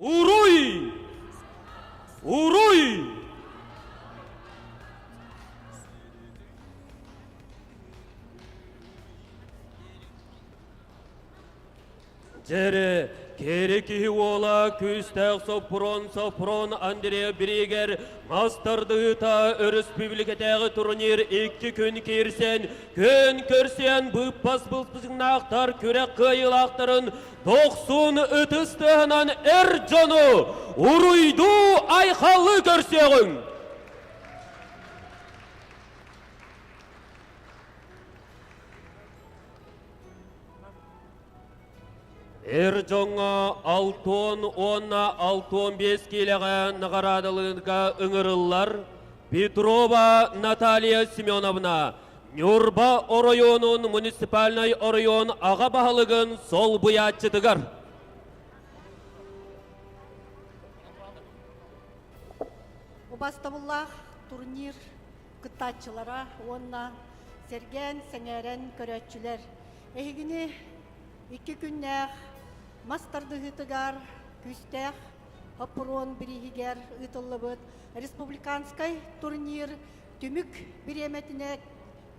Уруй! Уруй! Дьэрэ, кэрэ киһи уола күүстээх Сопрун Сопрун Андреев бириигэр мас тардыһыыта өрөспүүбүлүкэтээҕи турнир икки күн киирсэн, күн көрсөн быыппас былпысыҥнаахтар күрэх кыайыылаахтарын Дохсун ытыс тыаһынан эр дьону уруйдуу айхаллыы көрсүөҕүҥ! Эр дьоҥҥо алтон уонна 65 киилэҕэ наҕараадалыырга ыҥырыллар Петрова Наталья Семеновна Ньурба оройуонун муниципальнай оройуон аҕа баһылыгын солбуйааччытыгар. Убастабыллаах турнир кыттааччылара уонна сэргээн, сэҥээрэн көрөөччүлэр, эһигини икки күннээх мас тардыһыытыгар күүстээх Хоппуруон бирииһигэр ыытыллыбыт республиканскай турнир түмүк бириэмэтинэ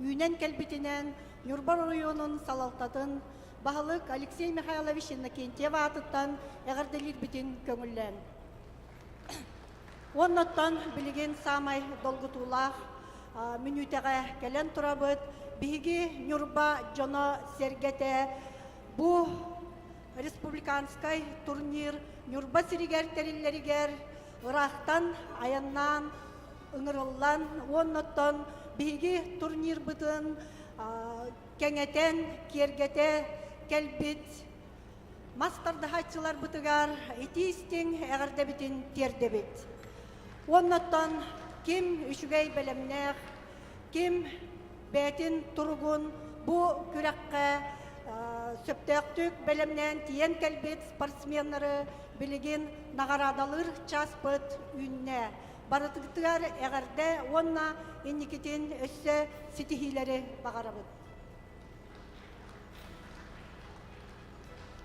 үүнэн кэлбитинэн Ньурба оройуонун салалтатын баһылык Алексей Михайлович Иннокентьев аатыттан эҕэрдэлиирбитин көҥүллээн. Уоннаттан билигин саамай долгутуулаах мүнүүтэҕэ кэлэн турабыт. Биһиги Ньурба дьоно-сэргэтэ бу республиканскай турнир Ньурба сиригэр тэриллэригэр ыраахтан айаннаан ыҥырыллан уоннаттан биһиги турнирбытын кэҥэтэн, киэргэтэ кэлбит мас тардыһааччыларбытыгар итии-истиҥ эҕэрдэбитин тиэрдэбит. Уоннаттан ким үчүгэй бэлэмнээх, ким бэйэтин туругун бу күрэххэ сөптөөхтүк бэлэмнээн тиийэн кэлбит спортсменнары билигин наҕараадалыыр чааспыт үүннэ. Барытыгар эҕэрдэ уонна инникитин өссө ситиһиилэри баҕарабыт.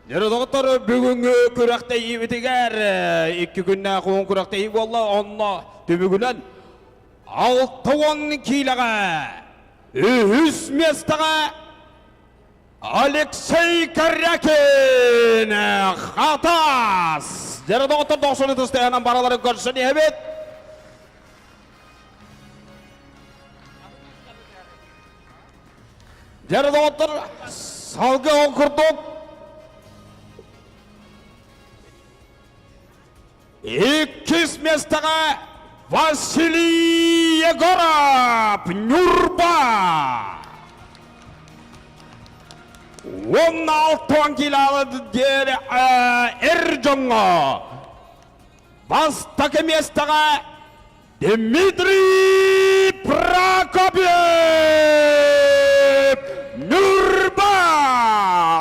Дьэ, доҕоттор, бүгүҥҥү күрэхтэһиибитигэр икки күннээх уһун күрэхтэһии буолла. Онно түмүгүнэн 60 киилэҕэ үһүс миэстэҕэ Алексей Корякин Хатас! Дьэ, доҕоттор, дохсун ытыс тыаһынан бараларын көрсөн иһэбит. Дьэ, доҕоттор, салгы ол курдук Иккис миэстэҕэ Василий Егоров, Ньурба. Уонна алтан килалы диэри эр дьоҥҥо бастакы миэстэҕэ Дмитрий Прокопьев, Ньурба.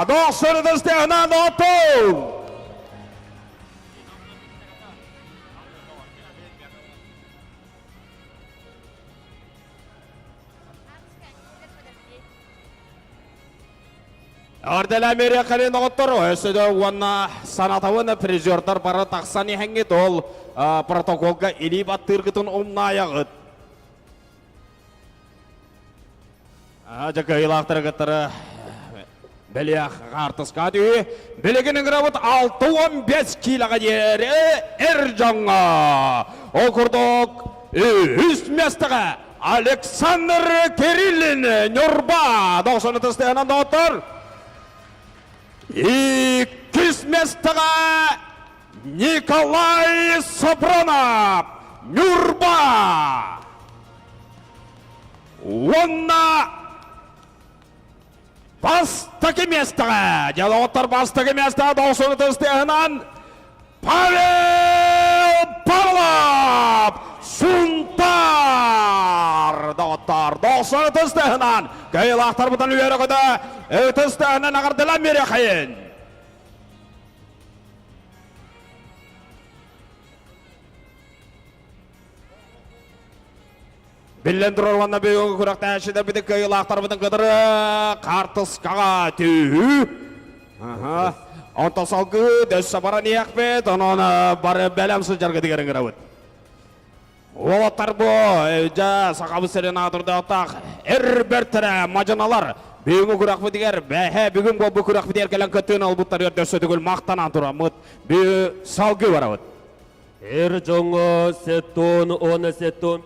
Дохсун ытыстыһынан отун! Ордела Американы оҕоттор өссө да уонна санатабын призердар бары тахсан иһэҥҥит ол протоколга илии баттыыргытын умнаайаҕыт. Дьэ кыайыылаахтары кыттары бэлиэх хаартыска түһүү. Билигин ыҥырабыт 65 киилэҕэ диэри эр дьоҥҥо. Ол курдук үһүс миэстэҕэ Александр Кириллин Ньурба дохсун ытыстыһынан доҕоттор. Иккис миэстэҕэ Николай Сопронов Ньурба. Уонна бастакы миэстэҕэ, дьэ бастакы миэстэҕэ дохсун ытыстыһынан Павел Павлов Сунтаар доҕоттоор дохсун ытыстыһынан кыайыылаахтарбытын үөрэ-көтө ытыстыһынан аҕардылан биэриэххэйин. Биллэн турар уонна бүгүҥҥү күрэхтэһээччилэрбитин кыайыылаахтарбытын кытары хаартыскаҕа түһүү. Онтон салгыы дөссө баран иһиэхпит, онон бары бэлэм сылдьаргытыгар ыҥырабыт. Уолаттар бу, дьэ, сахабыт сирин аатырдаахтаах эр бэртэрэ мадьыналар бүгүҥҥү күрэхпитигэр, бэһэ бүгүн буолбут күрэхпитигэр кэлэн кыттыыны ылбыттарыгар дөссө төгүл махтанан тураммыт, бүгүн салгыы барабыт. Эр дьоҥҥо сеттон уонна сеттон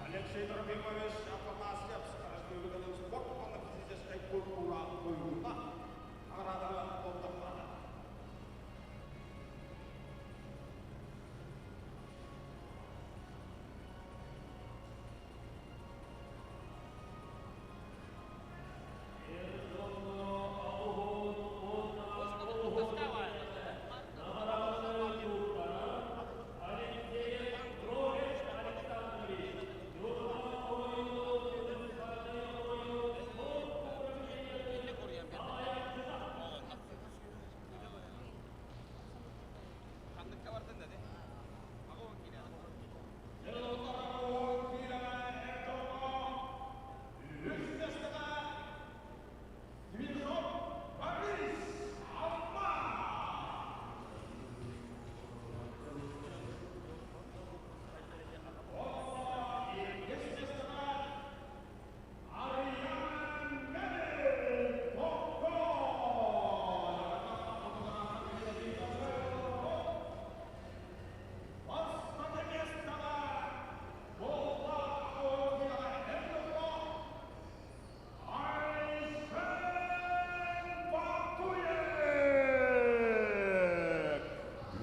Алексей Трофимович Афанасьев Өрөспүүбүлүкэтин спорт уонна физическэй культура туйгуна наҕарааданы туттарда.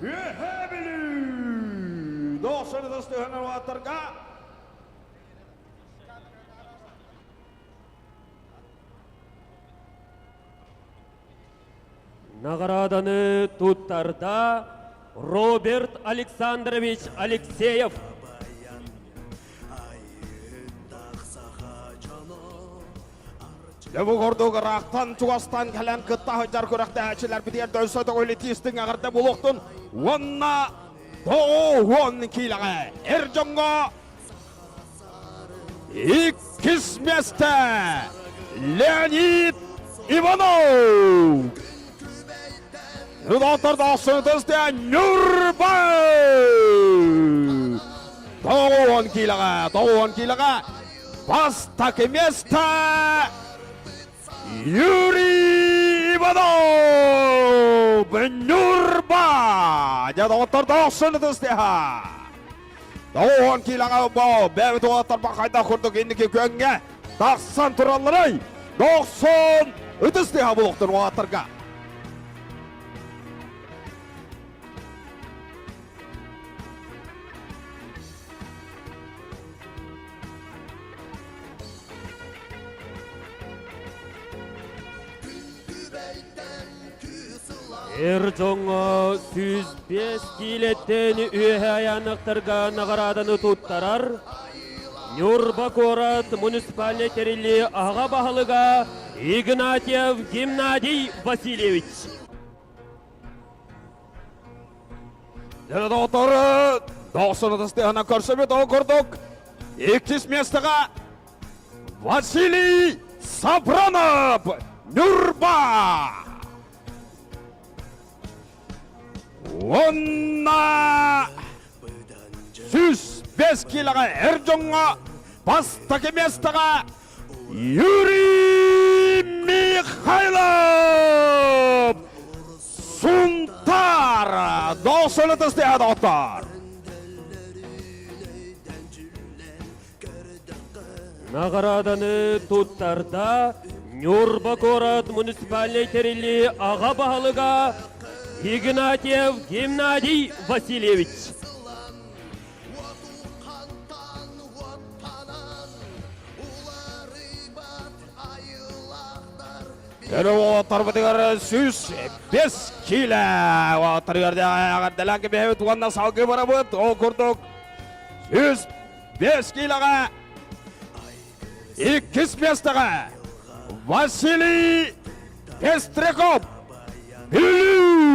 Үөһээ Бүлүү! Доосырдыс түһэн уолаттарга Наҕарааданы туттарда Роберт Александрович Алексеев. Дьэ бу курдук ыраахтан чугастан кэлэн кытта сылдьар күрэхтэһээччилэрбитигэр дөссө төгүл итиистиҥ эҕэрдэ буолуохтун уонна 90 киилэҕэ эр дьоҥҥо иккис миэстэ Леонид Иванов! Доҕоттор дохсун Ньурба! 90 киилэҕэ, 90 киилэҕэ бастакы миэстэ Юрий Иванов! Ньурба! Дьэ, доҕоттор дохсун ытыстыха! 90 киилэҕэ боо, бэйэбит уолаттар хайдах курдук инники күөҥҥэ тахсан туралларый? 90 ытыс тыаһа булуохтун уолаттарга. Эр дьоҥҥо 105 киилэттэн үөһэ айааннахтарга наҕарааданы туттарар Ньурба куорат муниципальнай тэриллии аҕа баһылыга Игнатьев Геннадий Васильевич. Дьэ, доҕоттор, дохсун ытыстыһынан көрсөбүт ол курдук иккис миэстэҕэ Василий Сапронов, Ньурба! Уонна 105 киилэҕэ эр дьоҥҥо бастакы миэстэҕэ Юрий Михайлов! Сунтаар! Дохсун ытыстыһа доҕоттор! Наҕарааданы туттарда Ньурба куорат муниципальнай тэриллии аҕа баһылыга Игнатьев Геннадий Васильевич. Өрө уолаттарбытыгар 105 киилэ уолаттарыгар эҕэрдэлээн кэбиһэбит уонна салгыы барабыт. Ол курдук 105 киилэҕэ иккис миэстэҕэ Василий Пестряков Бүлүү!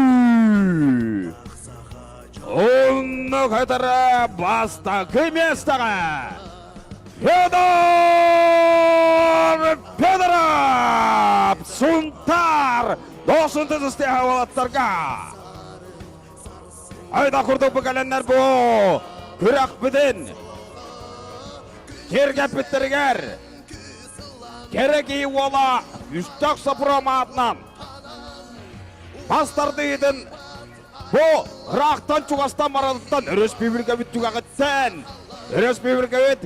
Онно кытары бастакы миэстэҕэ Федор Федоров Сунтаар Дохсун тытыстыһа уолаттарга Айда курдук бу кэлэннэр бу күрэхпитин киэргэппиттэригэр кэрэ киһи уола Үстэх Сопром аатынан бас тардыытын бу ыраахтан-чугастан барытыттан өрөспүүбүлүкэбит түгэҕиттэн өрөспүүбүлүкэбит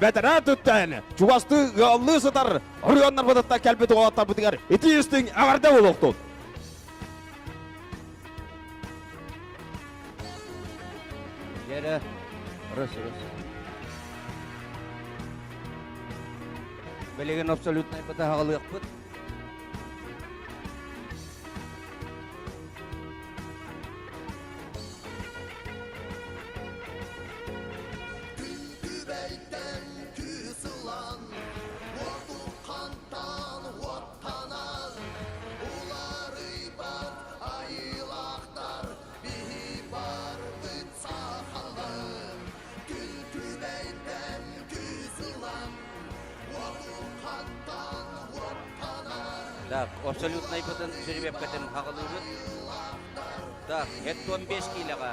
бэтэрээ чугастыы ыаллыы сытар оройуоннарбытыттан кэлбит уолаттарбытыгар итии истиҥ эҕэрдэ буолуохтун! Дьэрэ, рыс, рыс. Билигин абсолютнай бытаһаҕалыахпыт. Так, абсолютнайбытын жеребьевкатын хаҕылыыбыт. Так, 75 киилэҕэ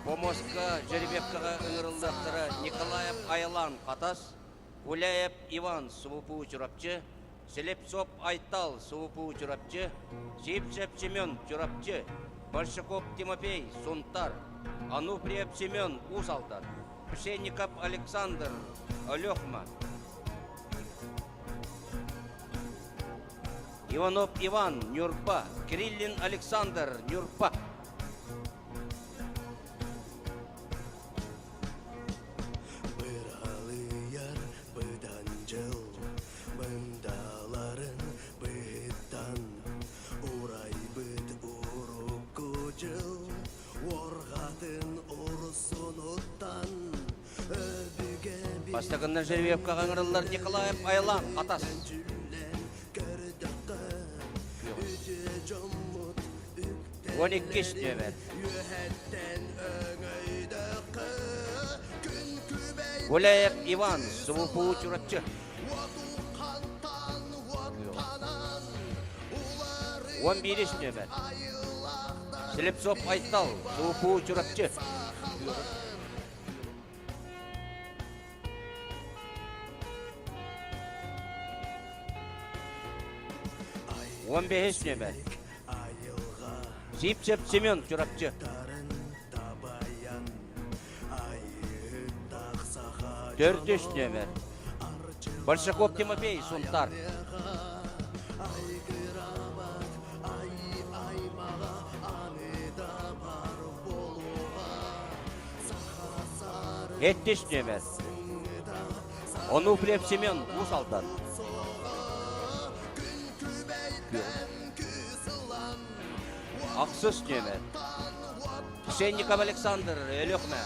Помоска жеребьевкаҕа ыҥырыллыахтара Николаев Айлан Хатас, Гуляев Иван Субупуу Чурапчы, Слепцов Айтал Субупуу Чурапчы, Сивцев Семен Чурапчы, Большаков Тимофей Сунтар, Ануфриев Семен Уус Алдан, Пшенников Александр Олехма, Иванов Иван Нюрба, Кириллин Александр Нюрба. Быралыйар быдан дьыл мындаларын быһыттан урайбыт урукку дьыл уорҕатын урсунуттан өбүгэбит. Бастакыннан жеребьевкаҕа ыҥырыллар Николаев Айлан Хатас. 12 нүөмэр. Гуляев Иван, СВПУ Чурапчы. 11 нүөмэр. Слепцов Айтал, СВПУ Чурапчы. 15 нүөмэр. Сипсеп Семен Чурапчы. Төрдүс нүөмэр. Большаков Тимофей Сунтар. Эттис нүөмэр. Онуфриев Семен Уус Алдан. Ахсыс нүөмэр. Пшенников Александр Өлөхмө.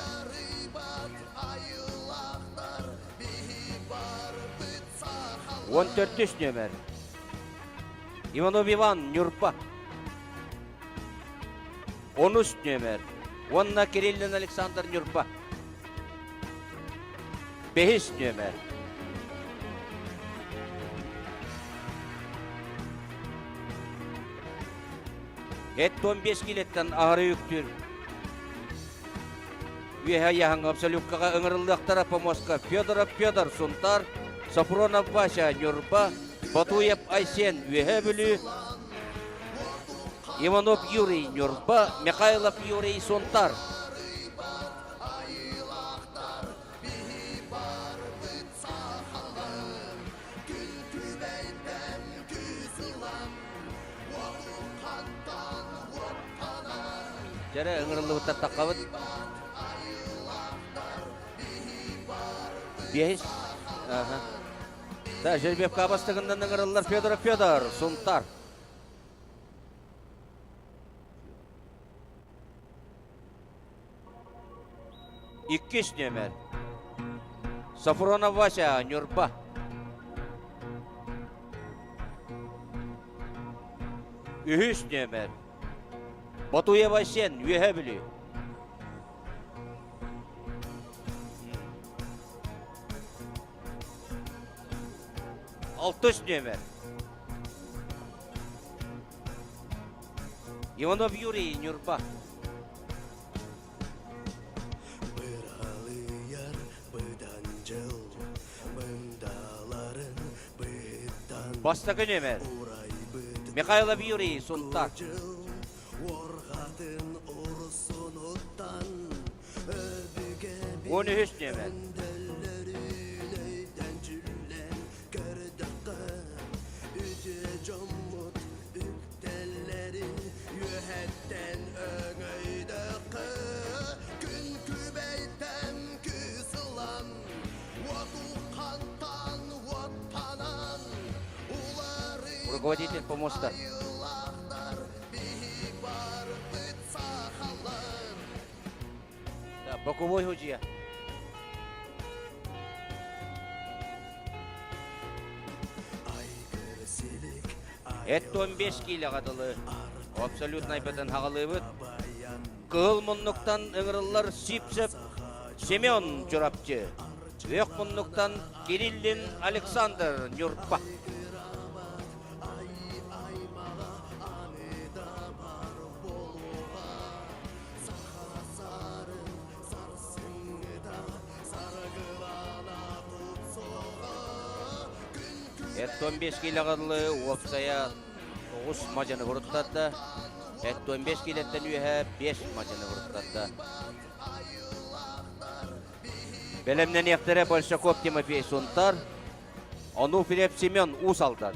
14 нүөмэр. Иванов Иван Нюрба. Онус нүөмэр. Уонна Кириллин Александр Нюрба. Бэһис нүөмэр. Эт 15 килеттэн аһары үктүүр. Үөһэ яһаҥ абсолюткаҕа ыҥырыллыахтара помостка Федоров Федор Сунтар, Сафронов Вася Ньурба, Батуев Айсен Үөһээ Бүлүү, Иванов Юрий Ньурба, Михайлов Юрий Сунтар. Дьэрэ ыҥырыллыбыттар таххабыт. Биэс. Аха. Да, жеребьевка бастыгынан ыҥырыллар Федоров Федор, Сунтар. Иккис нүөмэр. Сафронов Вася, Ньурба. Үһүс нүөмэр. Ботуева Сен, Үөһэ Бүлүү. Алтыс нүөмэр. Иванов Юрий, Ньурба. Быралыйар быдан дьыл мындаларын быһыттан Бастакы нүөмэр. урайбыт Михайлов Юрий, Сунтар. дьыл уорҕатын урсунуттан өбүгэ 13 нүөмэр. өндөллөрүн өйдөн дьүллэн көрдөххө үтүө дьоммут үктэллэрин үөһэттэн өҥөйдөххө күн күбэйтэн күүс ылан уоту хантан уоттанан уларый Руководитель помоста. айылахтар биһи барбыт сахалар Да, боковой судья. Эт 15 киилэҕэ дылы абсолютно айбытын хаҕалыыбыт. Кыһыл муннуктан ыҥырыллар Сипсеп Семен Чурапчы. Үөх муннуктан Кириллин Александр Ньурба. Эт 15 киилэҕэ дылы уопсайа 9 мадьаны буруттарда. Эт 15 киилэттэн үөһэ 5 мадьаны буруттарда. Бэлэмнэниэхтэрэ Большаков Тимофей Сунтар, Онуфриев Семен Уус Алдан.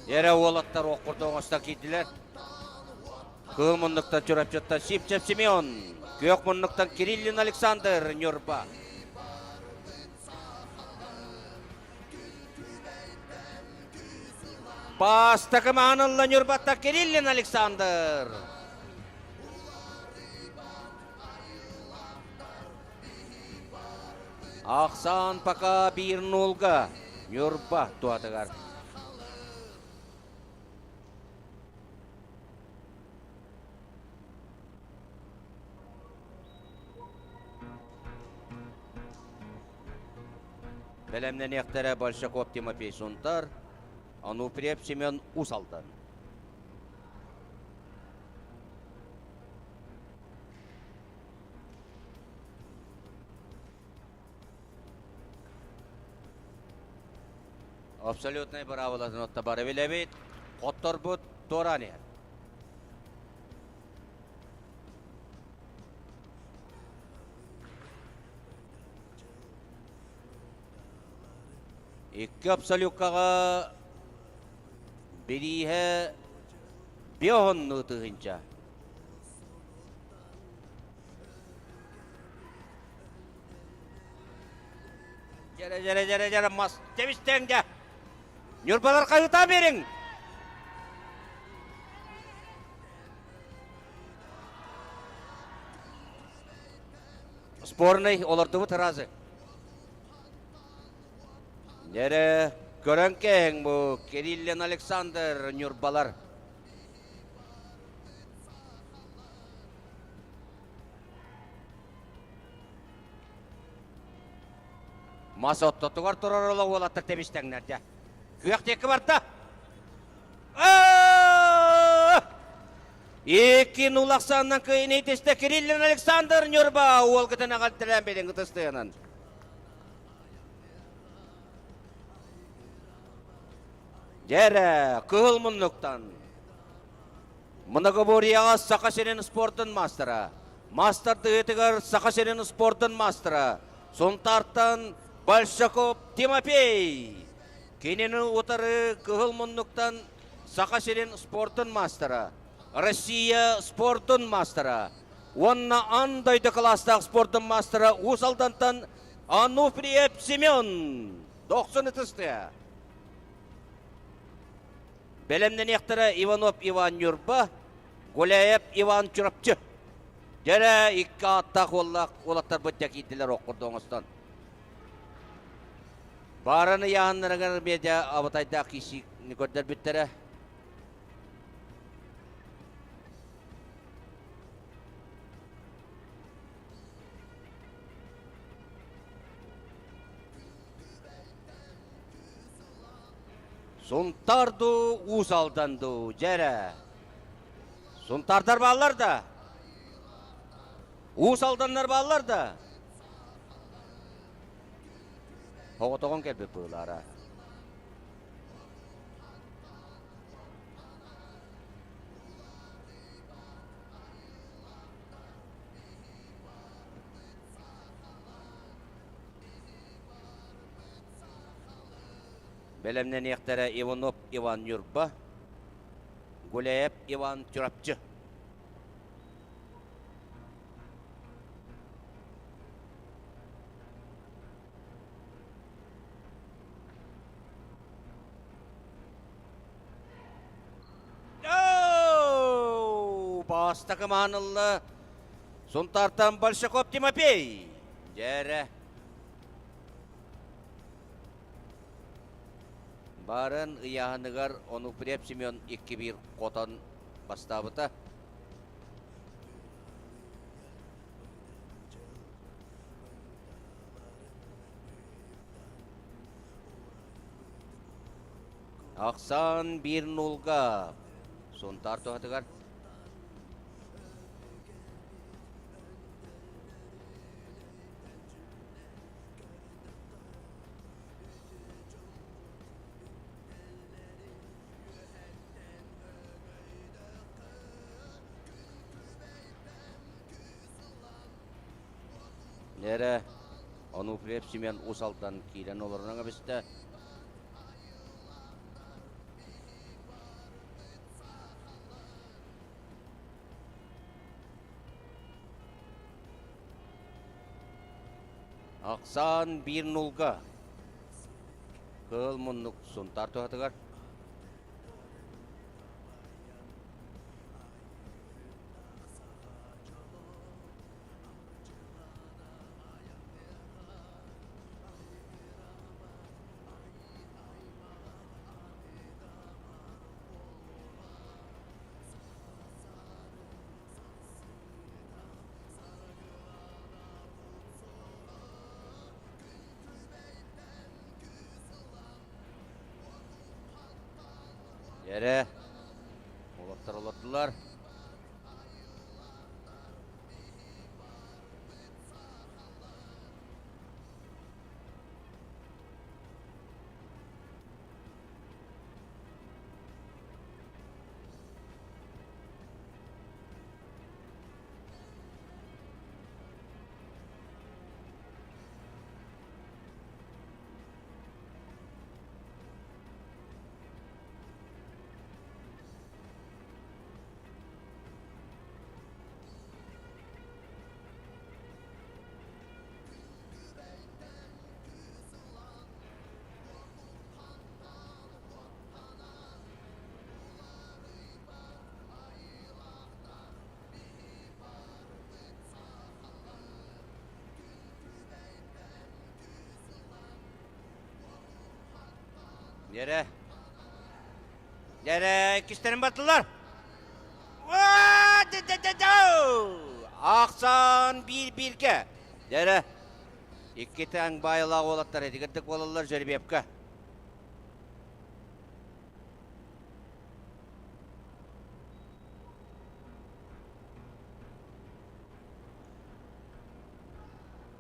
Эрэ уолаттар ох курдук оҥостон киирдилэр. Кыһыл муннуктан Чурапчыттан Сивцев Семен, күөх муннуктан Кириллин Александр Ньурба. Бастакы маанылла Ньурбатта Кириллин Александр. Ахсаан пока биир нуулга Ньурба туатыгар. Бэлэмнэниэхтэрэ Большаков Тимофей Сунтар, Ануприев Семен Уус Алдан. Абсолютнай быраабылатын отто бары билэбит. Хотторбут туораан иһэр. Икки абсолюккаҕа бирииһэ биоһоннуу тыһыынча. Дьэрэ, дьэрэ, дьэрэ, дьэрэ, мас тэбистэҥ дьэ. Ньурбалар хаһыытаа биэриҥ. Спорный олордубут разы. Дьэрэ, көрөн кээһиҥ бу Кириллин Александр Ньурбалар. Мас оттотугар турар олох уолаттар тэбистэҥнэр дьэ. Күөх диэки барда. Икки улахсааннан кыйын итистэ Кириллин Александр Ньурба уолгытын аҕалтылаан бэдин ытыстыанан. Дьэрэ, кыһыл муннуктан Многоборьеҕа Саха сирин спордун маастара, маастар тыытыгар Саха сирин спордун маастара, Сунтаартан Большаков Тимофей. Кинини утары кыһыл муннуктан Саха сирин спордун маастара, Россия спордун маастара уонна аан дойду кылаастаах спордун маастара Уус Алдантан Ануфриев Семен. Дохсун ытыстыа. Бэлэмнэниэхтэрэ Иванов Иван Ньурба, Гуляев Иван Чурапчы. Дьэрэ икки ааттаах уоллаах уолаттарбыт дьэ киирдилэр ох курдук оҥостон. Баараны ыйааһыннарыгар медиа абытайдаах киирсиини көрдөрбүттэрэ. Сунтаар дуу, Уус Алдан дуу, дьэрэ. Сунтаардар бааллар да? Уус Алданнар бааллар да? Оҕотоҕон кэлбит быылаара. Бэлэмнэниэхтэрэ Иванов Иван Ньурба, Гуляев Иван Чурапчы. Бастакы маанылла Сунтаартан Большаков Тимофей. Дьэрэ. Баарын ыйааһыныгар Онупрев Семен 2-1 хотон бастаабыта. Ахсаан биир нулга Сунтаар туһатыгар. Эрэ Онуфриев Семен Уус Алдан киирэн олорон эбистэ. Ахсаан биир нулга. Кыыл муннук Сунтаар туһатыгар. Эрэ, уолаттар олордулар. Нерэ. Нерэ иккистерин баттылар. Ахсан биир-бииргэ. Дэрэ. Икки таҥ баайылаах уолаттар этигирдик буолаллар жеребьевка.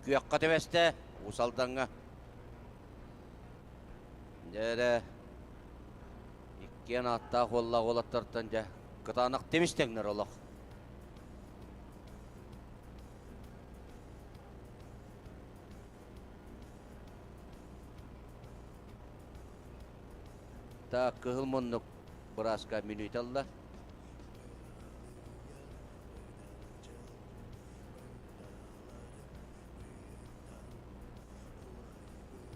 Күөххэ түбэстэ Уус Алдаҥҥа. Дьэ эрэ иккиэн ааттаах уоллаах уолаттартан дьэ кытаанах тимис тэҥнэр олох. Так, кыһыл муннук бырааска мүнүүтэ ылла.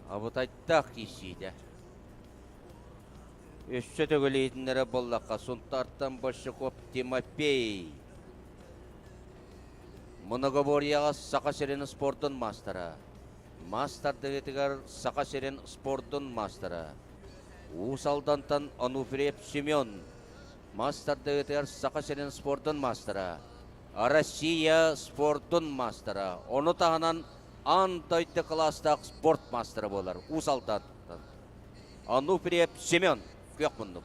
Абытайдаах киирсиитэ. Өссө төгүл иһитиннэрэ буоллахха, Сунтаартан Большаков Тимофей Многоборьеҕа Саха сирин спордун маастара. Мас тардыһыытыгар Саха сирин спордун маастара. Уус Алдантан Онуфриев Семен мас тардыһыытыгар Саха сирин спордун маастара. Россия спордун маастара. Ону таһынан аан дойду кылаастаах спорт маастара буолар Уус Алдантан. Онуфриев Семен күөх муннук.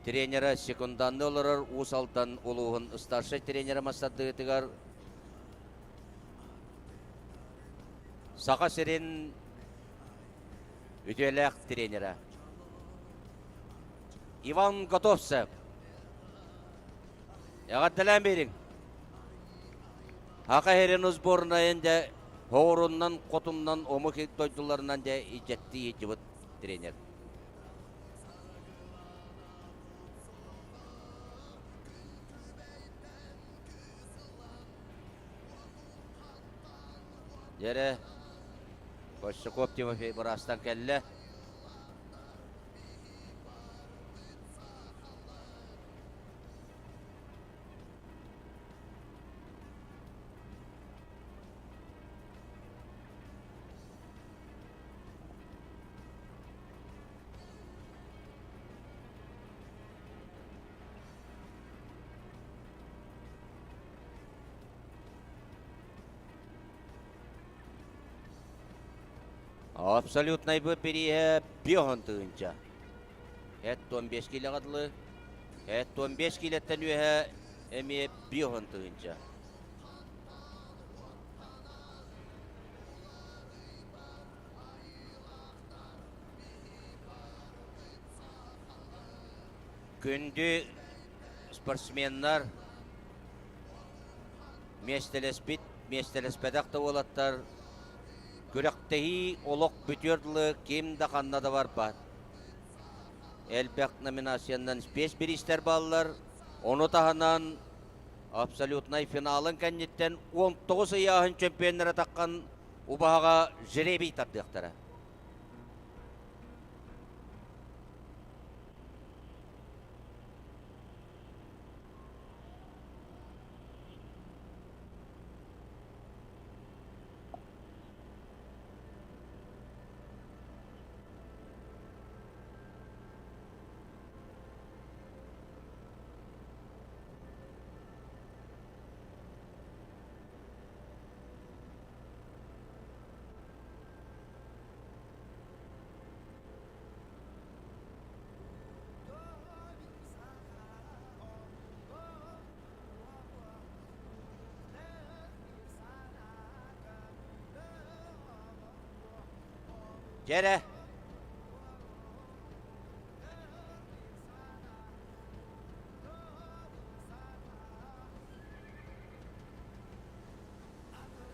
Тренера секунданны олорор Уус Алдан улууһун старшай тренера мастардыытыгар Саха сирин үтүөлээх тренера Иван Готовцев. Эҕэрдэлээн биэриҥ. Саха сирин сборнайын дьэ хоҕуруннан, хотуннан, омук дойдуларынан дьэ илдьэттии илдьибит тренер. Дьэрэ, Костяков Тимофей быраастан кэллэ. Абсолютнайбыт бирииһэ биоһон тыһыынча. Эт 15 киилэҕэ дылы. Эт 15 киилэттэн үөһэ эмиэ биоһон тыһыынча. Күндү спортсменнар, миэстэлэспит, миэстэлэспэтэх да уолаттар, күрэхтэһии олох бүтүөр дылы ким да ханна да барбат. Элбэх номинациянан спецбириистэр бааллар. Ону таһынан. Абсолютнай финалын кэнниттэн 19 ыйааһын чөмпүйэннэрэ таххан убаһаҕа жребий тардыахтара. Дьэрэ.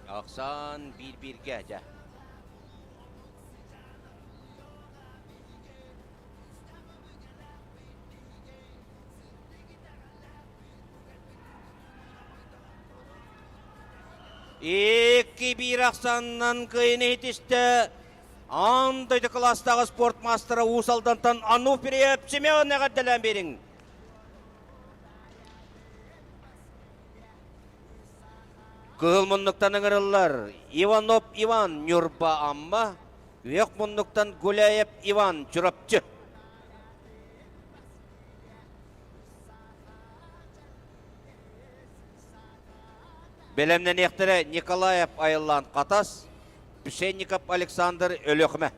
Ахсаан биир-бииргэ дьэ. Икки биир ахсаанынан кыайыны иһитистэ Аан дойду кылаастааҕы спорт маастара Уус Алдантан Ануфриев Семен эҕэрдэлээн биэриҥ. Кыһыл муннуктан ыҥырыллар Иванов Иван Ньурба Амма, Үөх муннуктан Гуляев Иван Чурапчы. Бэлэмнэниэхтэрэ Николаев Айыллаан Хатас, Пшенников Александр Өлүөхүмэ.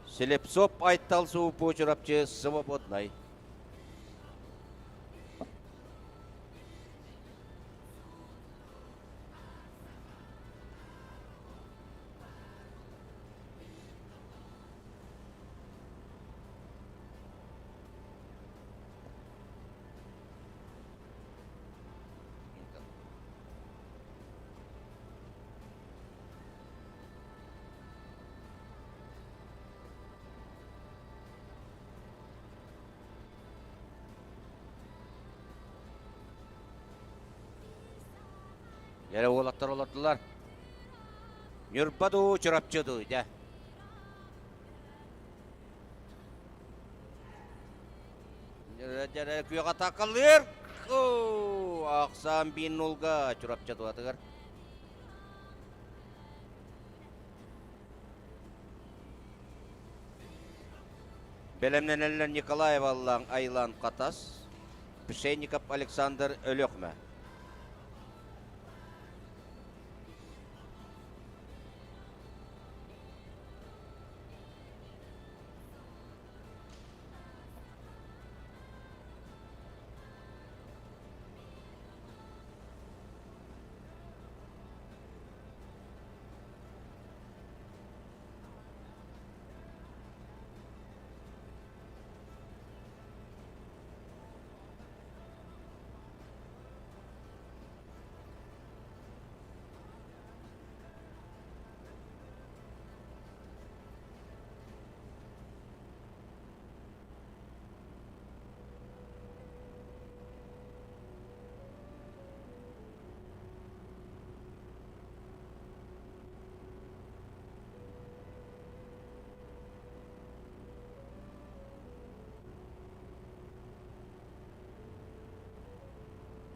Слепцов Айтал Суупу Чурапчы Свободнай. Эрэ уолаттар олордулар. Ньурба дуу, Чурапчы дуу, дьэ. Дьэрэ күөх атаакалыыр. Ахсаан биин нулга Чурапчы туһатыгар. Бэлэмнэнэллэр Николаев Аллаан Айлан Хатас, Пшенников Александр Өлүөхүмэ.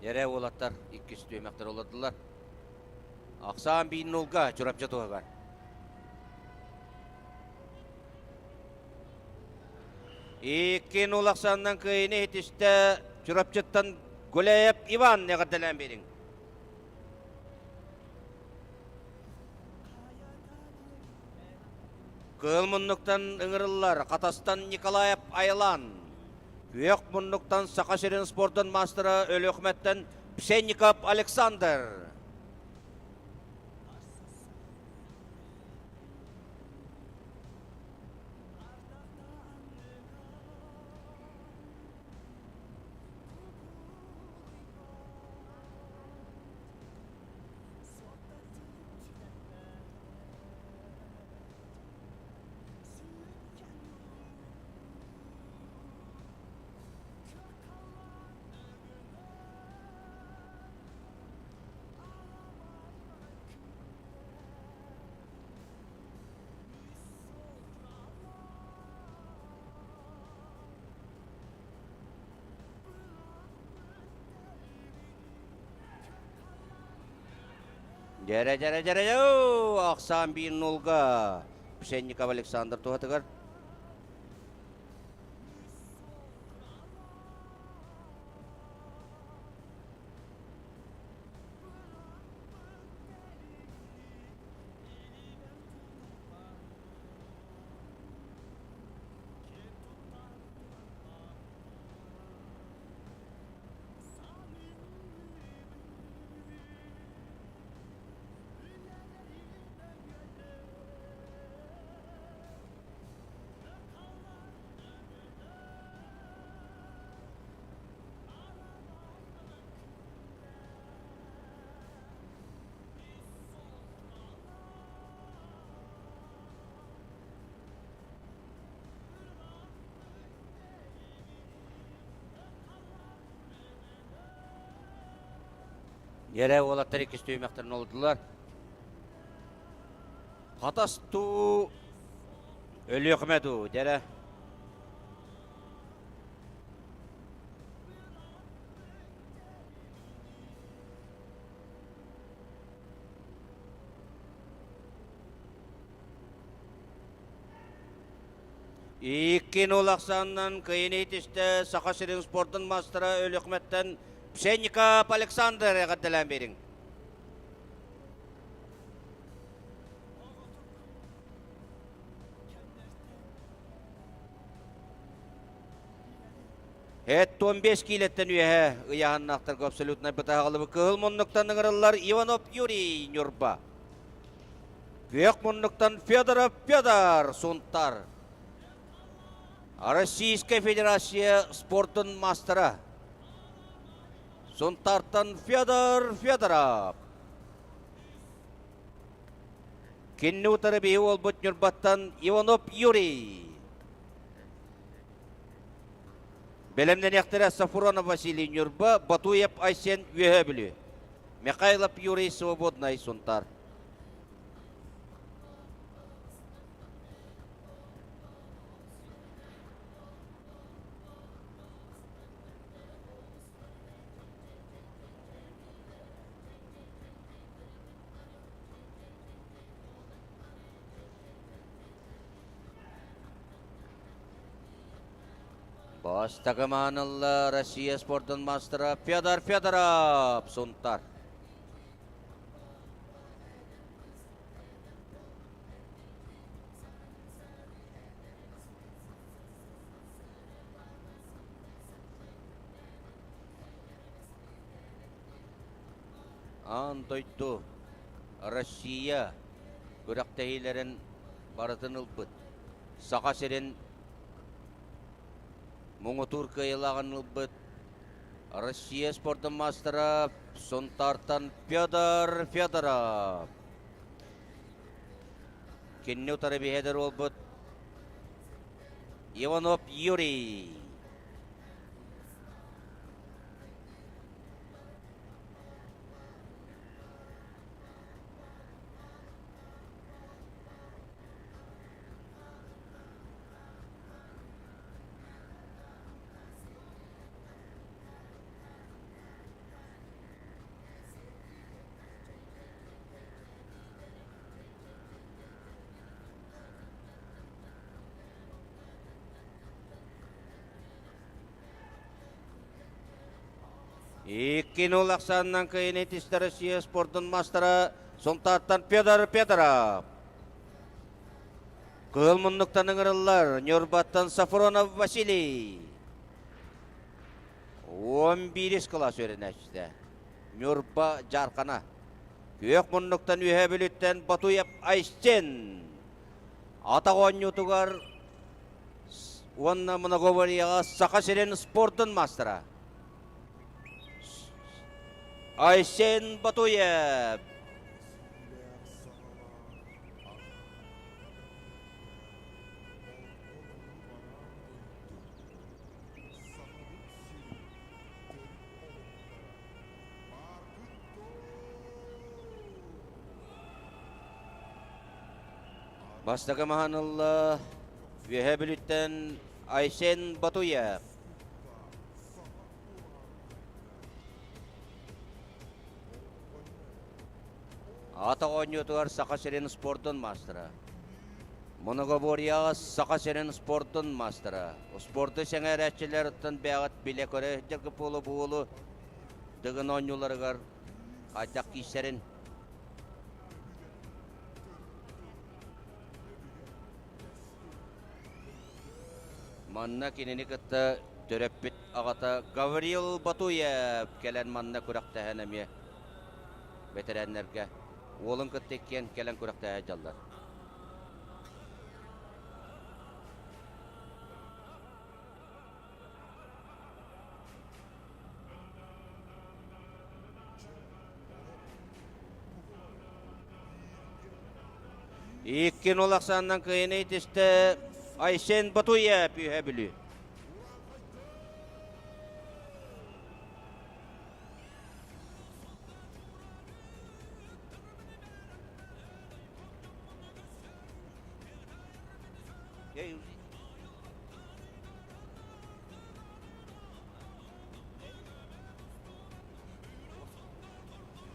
Эрэ уолаттар иккис түһүмэхтэр олордулар. Ахсаан биин нулга Чурапчы туһугар. Икки нул ахсаанынан кыайыны иһитистэ Чурапчыттан Гуляев Иван эҕэрдэлээн биэриҥ. Кыыл муннуктан ыҥырыллар Хатастан Николаев Айлан. Күөх муннуктан Саха сирин спордун маастара Өлүөхүмэттэн Пшенников Александр. Дьэрэ, дьэрэ, дьэрэ, ахсаан биир нулга Пшенников Александр туһатыгар. Дьэрэ уолаттар иккис түһүмэхтэрин олордулар. Хатас дуу, Өлүөхүмэ дуу, дьэрэ. Иккин ол ахсаанынан кыайын иитистэ Саха сирин спордун маастара Өлүөхүмэттэн Пшенников Александр эҕэрдэлээн биэриҥ. Эт 15 киилэттэн үөһэ ыйааһыннаахтарга абсолютнай бытааҕылыбы кыһыл муннуктан ыҥырыллар Иванов Юрий Ньурба. Күөх муннуктан Федоров Федор Сунтар. Российская Федерация спортун мастера. Сунтартан Федор Федоров. Кинини утары биһи уолбут Ньурбаттан Иванов Юрий. Бэлэмнэниэхтэрэ Сафронов Василий Ньурба, Батуев Айсен Үөһээ Бүлүү. Михайлов Юрий Свободнай Сунтар. Бастакы маанылла Россия спордун мастера Федор Федоров Сунтар. Аан дойду, Россия күрэхтэһиилэрин барытын ылбыт. Саха сирин муҥутуур кыайыылааҕын ылбыт Россия спордун маастара Сунтаартан Федор Федоров. Кинини утары биһиэдэр уолбут Иванов Юрий. Иккин ол ахсаанынан кыайын этистэ Россия спордун мастера Сунтаартан Федор Федоров. Кыһыл муннуктан ыҥырыллар Ньурбаттан Сафронов Василий. 11 кылаас үөрэнээччитэ. Ньурба Дьаархана. Күөх муннуктан Үөһээ Бүлүүттэн Батуев Айсен. Атах оонньуутугар уонна многоборьеҕа Саха сирин спордун маастара. Айсен Батуев. Бастакы маһан ылла Үөһээ Бүлүүттэн Айсен Батуев. Атах оонньуутугар Саха сирин спордун маастара. Многоборьеҕа Саха сирин спордун маастара. Спорду сэҥээрээччилэр бэйэҕит билэ-көрө сылдьаргыт буолу буолу Дыгын оонньууларыгар хайдах киирсэрин. Манна кинини кытта төрөппүт аҕата Гаврил Батуев кэлэн манна күрэхтэһэн эмиэ бэтэрээннэргэ уолун кытта иккиэн кэлэн күрэхтэһэ сылдьаллар. Икки нол ахсаанынан кыайыны итистэ Айсен Батуев үһэ Бүлүү.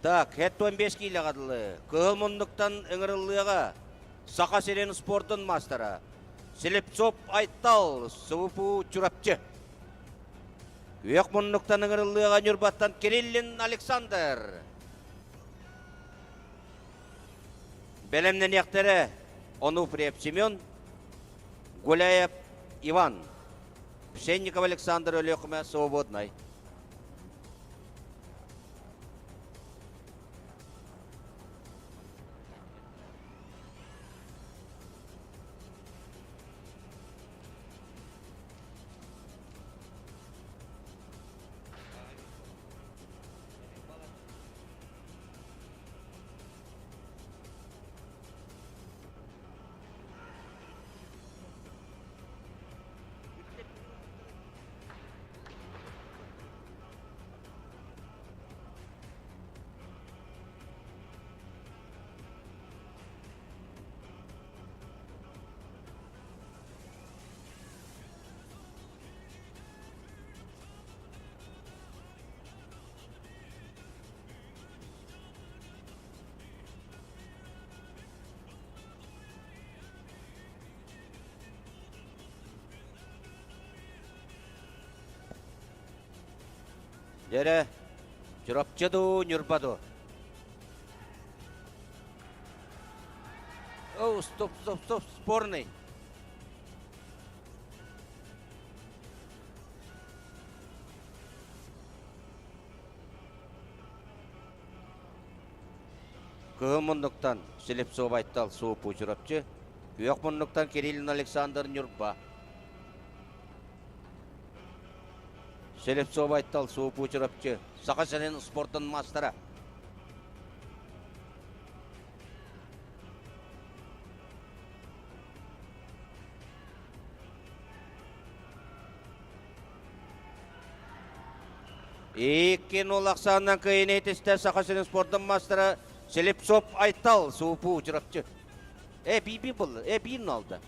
Так, 75 киилэҕэ дылы кыһыл муннуктан ыҥырыллыаҕа Саха сирин спордун маастара Слепцов Айтал, СВПУ Чурапчы. Күөх муннуктан ыҥырыллыаҕа Ньурбаттан Кириллин Александр. Бэлэмнэниэхтэрэ Онуфриев Семен, Гуляев Иван. Пшенников Александр Өлүөхүмэ свободнай. Дьэрэ, Чурапчы дуу, Ньурба дуу? Оу, стоп, стоп, стоп, спорный. Кыһыл муннуктан Слепцов Айтал Суопу Чурапчы, күөх муннуктан Кириллин Александр Ньурба. Слепцов Айтал Суопу Чурапчы, Саха сирин спортун маастара. Икки нол ахсаанынан кыайыны этистэ Саха сирин спордун маастара Слепцов Айтал Суупу Чурапчы. Э, би был, э, биир алды.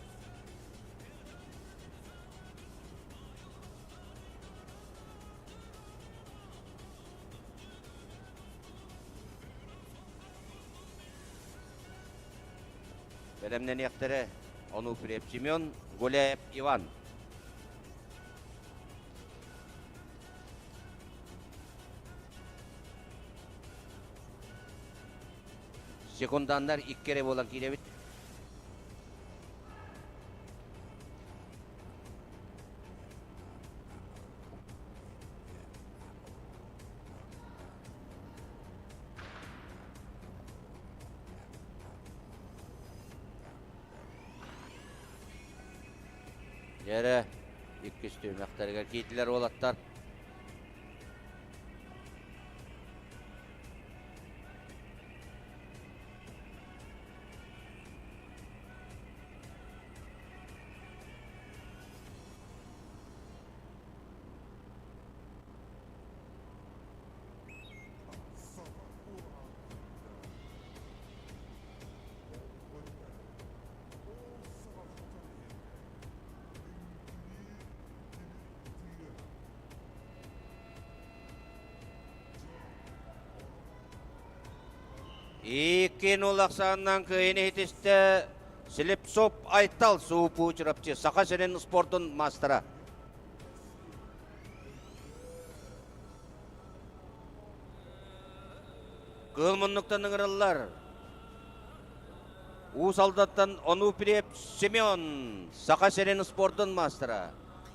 Бэлэмнэниэхтэрэ Онуфриев Семен, Гуляев Иван. Секунданнар икки эрэ буолан киирэбит. Дьэрэ, иккис түһүмэхтэригэр киирдилэр уолаттар. Иккин улахсааннан кыайын иһитистэ Слепцов Айтал Суупу Чурапчы Саха сирин спордун маастара. Кыыл муннуктан ыҥырыллар. Уус Алдаттан Онуприев Семен Саха сирин спордун маастара.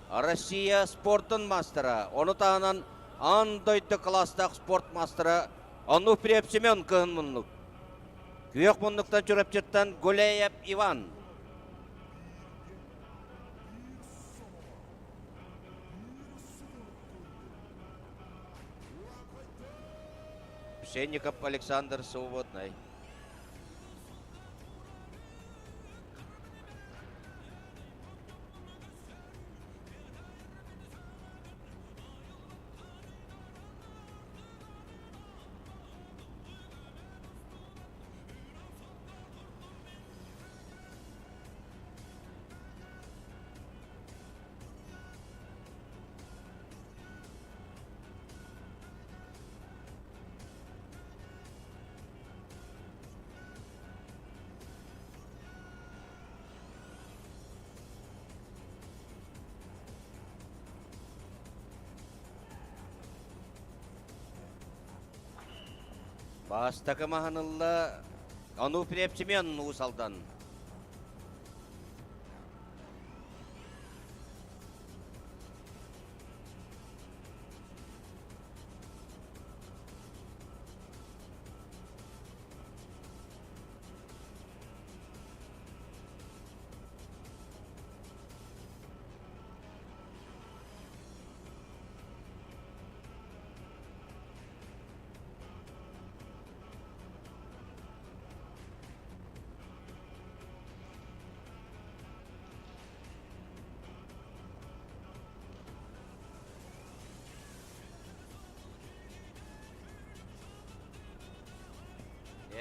Россия спордун маастара. Ону таһынан аан дойду кылаастаах спорт маастара Онуфриев Семен кыһын муннук. Күөх муннуктан Чурапчыттан Гуляев Иван. Пшенников Александр Свободный. Бастакы маһынылла Онуфриев Семен Уус Алдан.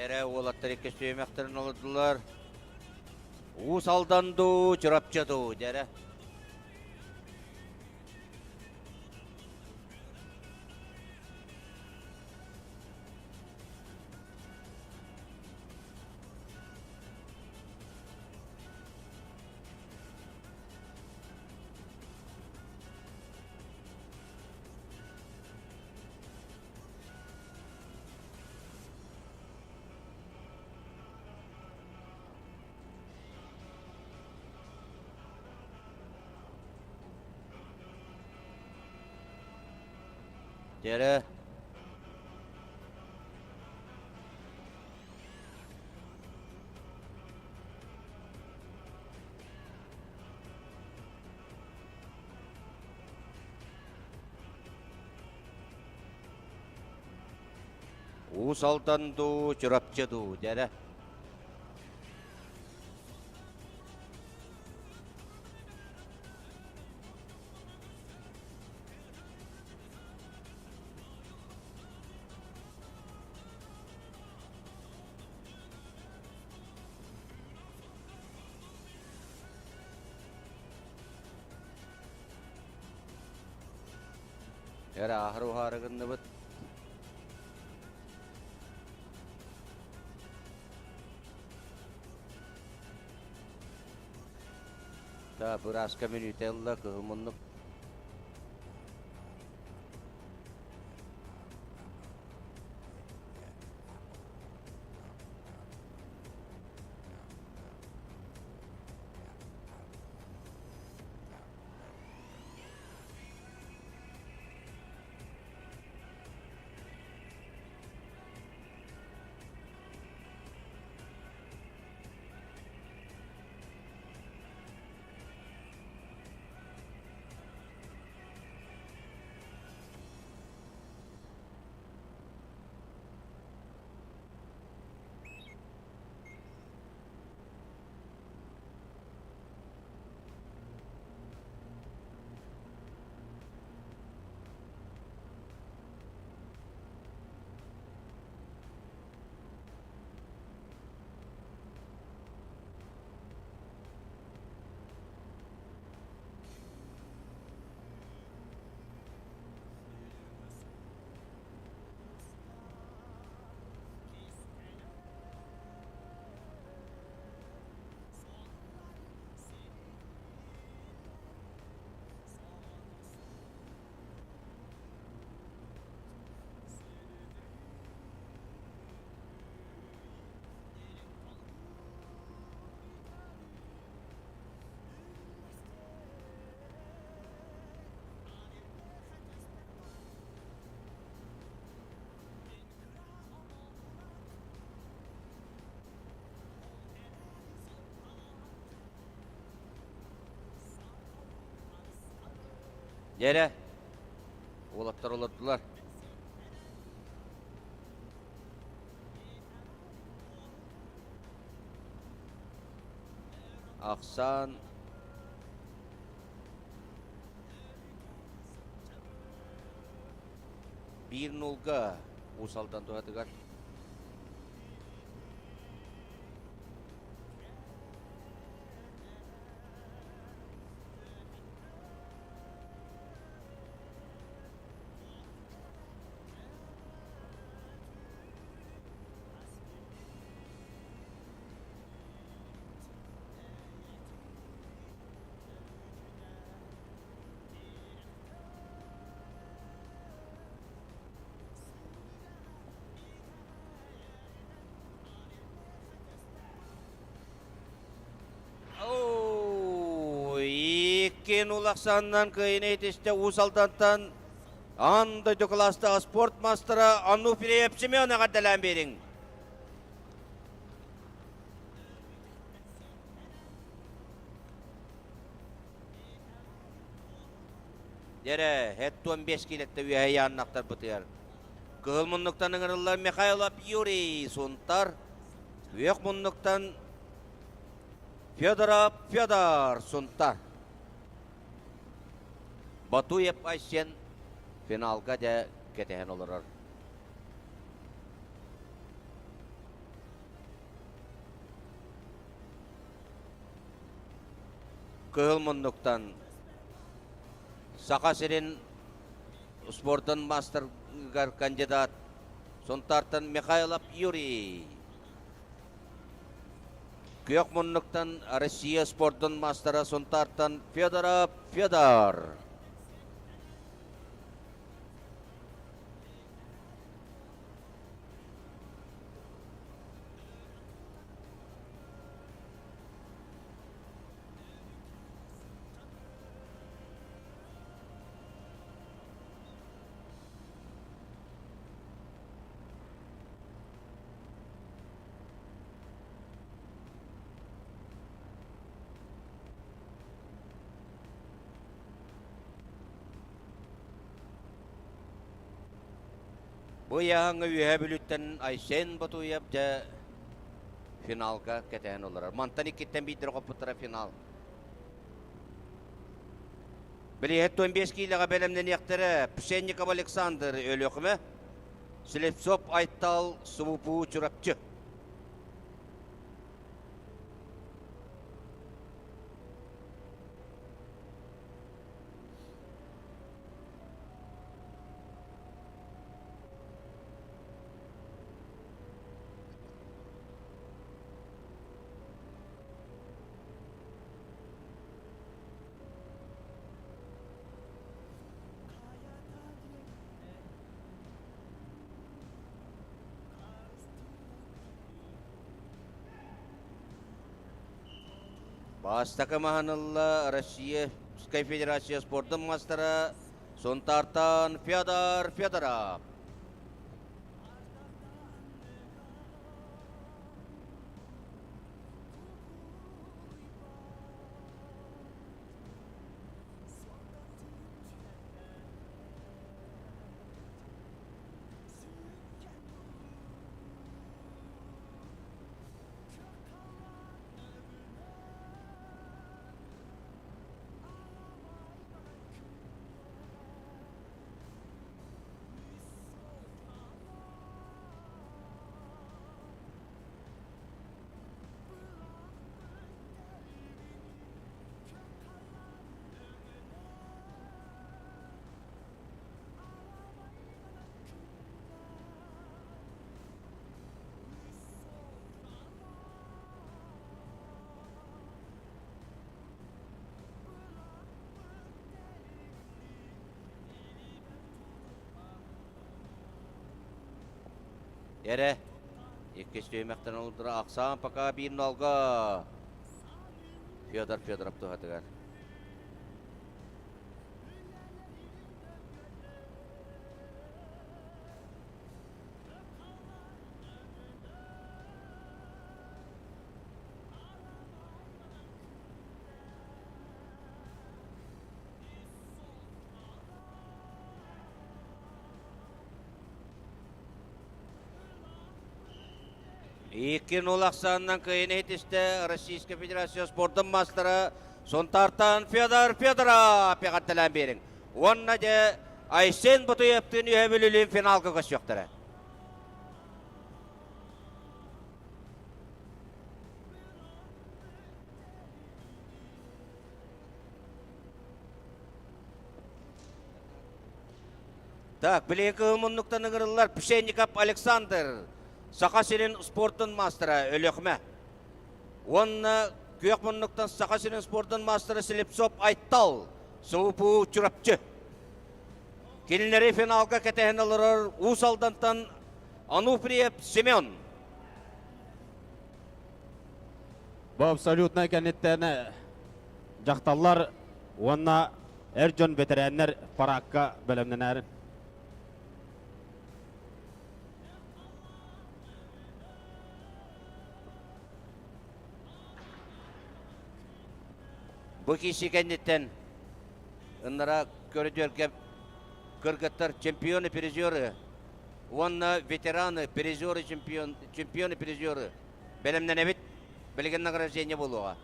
Эрэ уолаттар икки сүүмэхтэрин олордулар. Уус Алдан дуу, Чурапчы дуу, дьэрэ. Дьэрэ. Уус Алдан дуу, Чурапчы дуу, дьэрэ. Эрэ аһар уһаары гынныбыт. Та бырааска мүнүүтэ ылла кыһыл муннук. Дьэрэ, уолаттар олордулар. Ахсаан биир нулга Уус Алдан туһатыгар. Иккин улахсаннан кыайын этистэ Уус Алдантан аан дойду кылаастаах спорт мастера Ануфриев Семен эҕэрдэлээн биэриҥ. Дьэрэ, һэт 15 киилэттэ үөһэ яаннахтарбытыгар. Кыһыл муннуктан ыҥырыллар Михайлов Юрий Сунтар, Күөх муннуктан Федоров Федор Сунтар. Батуев Айсен финалга дьэ кэтэһэн олорор. Кыһыл муннуктан Саха сирин спордун мастерыгар кандидат Сунтаартан Михайлов Юрий. Күөх муннуктан Россия спордун мастера Сунтаартан Федоров Федор. Бу ыйааһыҥҥа Үөһээ Бүлүүттэн Айсен Ботуев дьэ финалга кэтэһэн олорор. Мантан иккиттэн биирдэрэ хоппуттара финал. Билиһэт 15 киилэҕэ бэлэмнэниэхтэрэ Пшенников Александр Өлүөхүмэ, Слепцов Айтал Субупуу Чурапчы. Бастакы маһанылла Российскай Федерация спордун мастера Сунтаартан Федор Федоров. Эрэ Иккис түһүмэхтэн олдура ахсаан пока биир нолга Федор Федоров туһатыгар. Икки нул ахсаанынан кыайын иһитистэ Российская Федерация спордун маастара Сунтаартан Федор Федоров эҕэрдэлээн биэриҥ. Уонна дьэ Айсен Ботуевтыын үһэ Бүлүүлүүн финалга көрсүөхтэрэ. Так, билигин кыһыл муннуктан ыҥырыллар Пшенников Александр, Саха сирин спортун маастара Өлүөхүмэ. Уонна күөх муннуктан Саха сирин спордун маастара Слепцов Айтал, СУПУ Чурапчы. Кинилэри финалга кэтэһэн олорор Уус Алдантан Ануфриев Семен. Бу абсолютнай кэнниттэн дьахталлар уонна эр дьон бэтэрээннэр параакка бэлэмнэнээр. Бу киси кэнниттэн ыннара көрүдүөргэ кыргыттар чемпионы призеры уонна ветераны призеры чемпион чемпионы призеры бэлэмнэнэбит билигин награждение буолуоҕа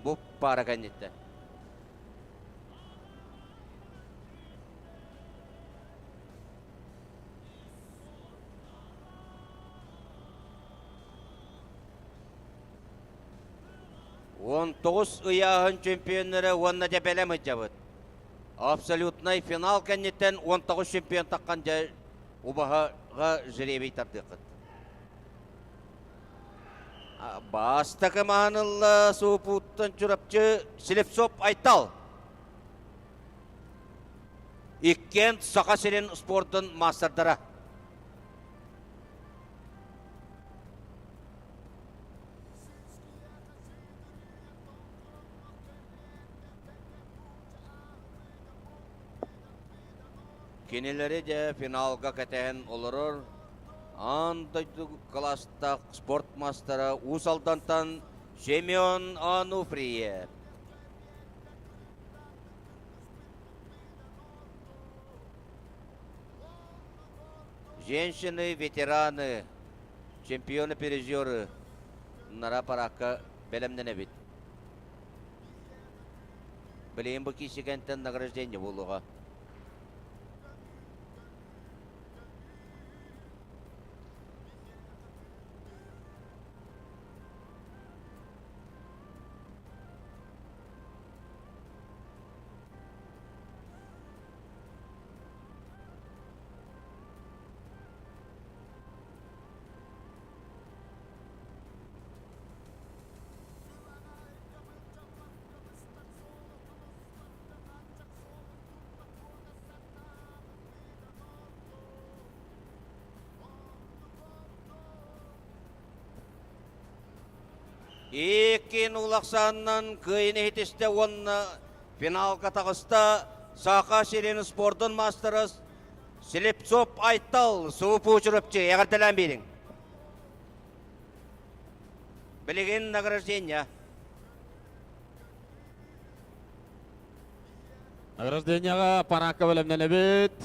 бу пара кэнниттэн 19 ыйааһын чемпионнара уонна дьэ бэлэм ыдьабыт. Абсолютнай финал кэнниттэн 19 чемпион таххан дьэ убаһаҕа жребий тардыаххыт. Бастакы маанылла суупуттан Чурапчы Слепцов Айтал. Иккиэн Саха сирин спордун маастардара. Кинилэри дьэ финалга кэтэһэн олорор аан дойду кылаастаах спорт маастара Уус Алдантан Семен Ануфриев. Женщины, ветераны, чемпионы-призеры нара параакка бэлэмнэнэбит. Билигин бу киисикэнтэн награждение буолуоҕа. Иккин улахсааннан кыайын иһитистэ уонна финалга таҕыста Саха сирин спордун маастара Слепцов Айтал Супу Чурапчы эҕэрдэлээн биэриҥ. Билигин награждение. Награждениеҕа параакка бэлэмнэнэбит.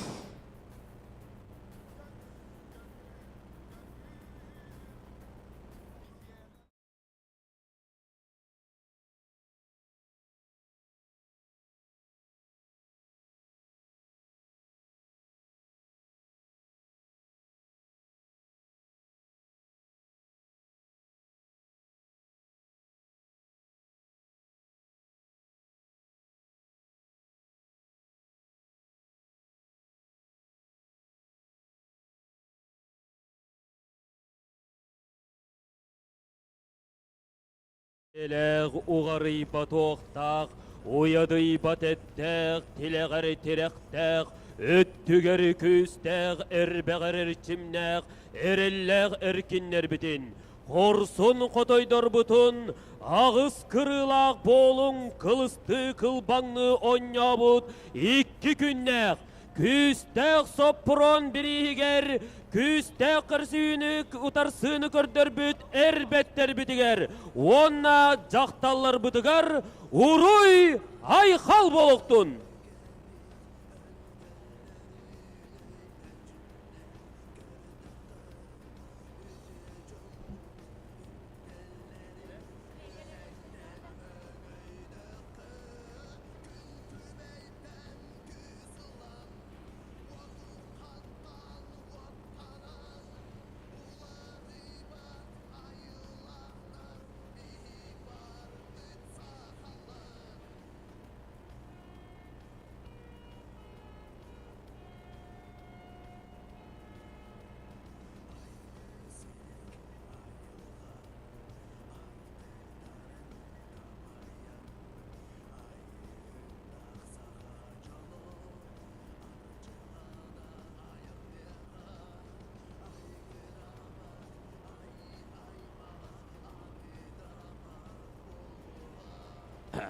Элээх уҕарыйбат уохтаах, уйадыйбат эттээх, тилэҕэр тирэхтээх, өттүгэр күүстээх, эрбэҕэр эрчимнээх, эрэллээх эркиннэрбитин, хорсун хотойдорбутун, аҕыс кырыылаах буолуҥ кылыстыы кылбаҥныы оонньообут икки күннээх Күүстээх соппуруон бирииһигэр күүстээх көрсүүнү утарсыыны көрдөрбүт эр бэттэрбитигэр уонна дьахталларбытыгар уруй айхал буолуохтун!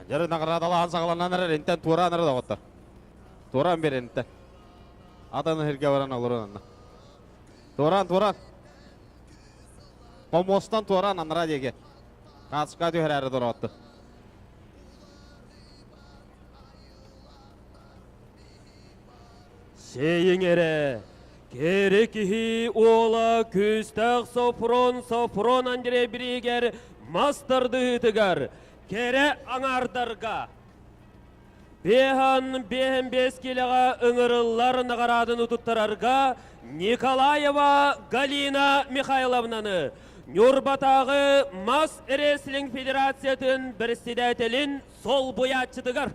Дьөрү наградалаан саҕаланан эрэр интэн туораан эрэ доҕоттор. Туораан бер интэн. Атын сиргэ баран олорун анна. Туораан, туораан. Помостан туораан анара диэки. Хаацка түһэрээри тураатты. Сейиҥ эрэ, кэрэ киһи уола күүстээх Софрон Софрон Андрей бириигэр мас тардыһыытыгар кэрэ аҥаардарга Бехан беһен бес килэҕэ ыҥырыллар наҕарааданы туттарарга Николаева Галина Михайловнаны Ньурбатааҕы мас рестлинг федерациятын председателин солбуйааччытыгар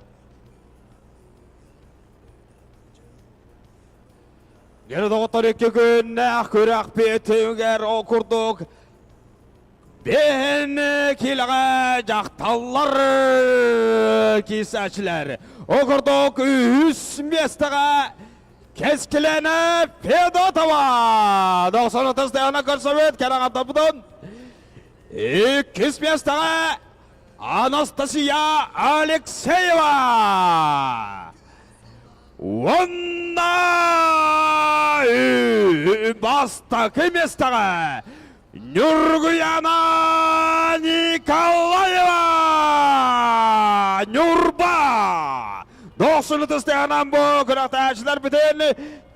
Дьэ доҕоттор икки күннээх күрэхпитигэр ол курдук Бэһин киилэҕэ дьахталлар киисээччилэр. Ол курдук үһүс миэстэҕэ Кэскилээнэ Федотова 90 тыһына көрсөбүт кэрэҕаттаппытын. Иккис миэстэҕэ Анастасия Алексеева. Уонна бастакы миэстэҕэ Ньургуяна Николаева! Ньурба! Дохсун ытыстыганан бу күрэхтэһээччилэр бүтүн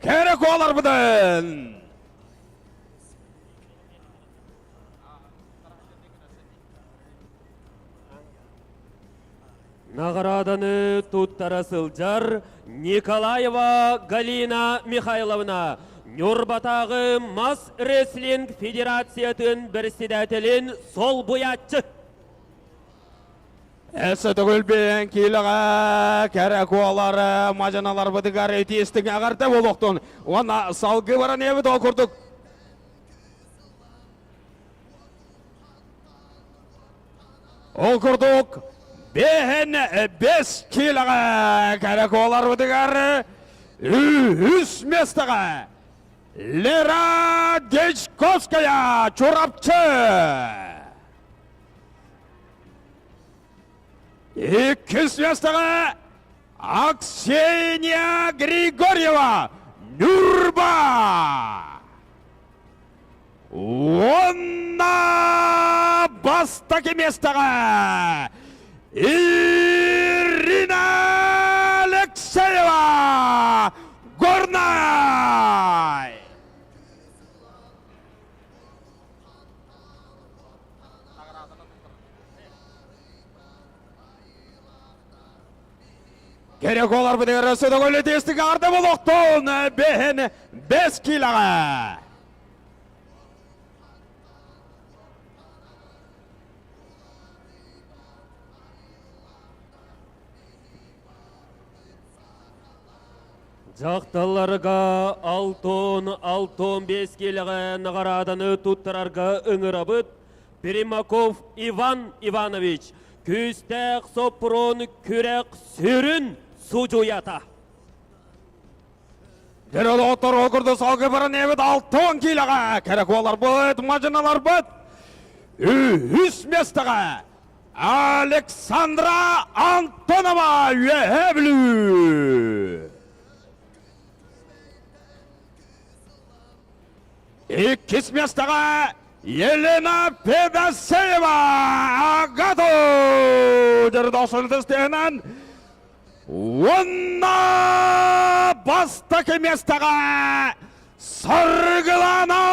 кэрэ куоларбытын! Наҕарааданы туттара сылдьар Николаева Галина Михайловна Ньурбатааҕы мас рестлинг федерациятын председателин солбуйааччы. Эссе төгүл биэн киилэҕэ кэрэ куолар мадьаналарбытыгар итиистиҥ эҕэрдэ буолуохтун уонна салгыы баран иэбит ол курдук Ол курдук бэһэн бэс киилэҕэ кэрэ куоларбытыгар үһүс миэстэҕэ Лера Дьячковская Чурапчы. Иккис миэстэҕэ Аксения Григорьева Нюрба. Уонна бастакы миэстэҕэ Ирина Алексеева Горнай! Керек олар бідігер сөдөгөлі тестік арды болоқтон бэһэн бэс килаҕа. Дьахталларга алтон алтон бес киилэҕэ наҕарааданы туттарарга ыҥырабыт Примаков Иван Иванович, күүстээх соппуруон күрэх сүрүн судьуйата. Дьэ доҕоттор ол курдук салгыы баран эбит алтан киилэҕэ кэрэ куоларбыт, мадьыналарбыт үһүс миэстэҕэ Александра Антонова Үөһээ Бүлүү. Иккис миэстэҕэ Елена Федосеева Агату Дердосунтыстыынан уонна бастакы миэстэҕэ Саргылана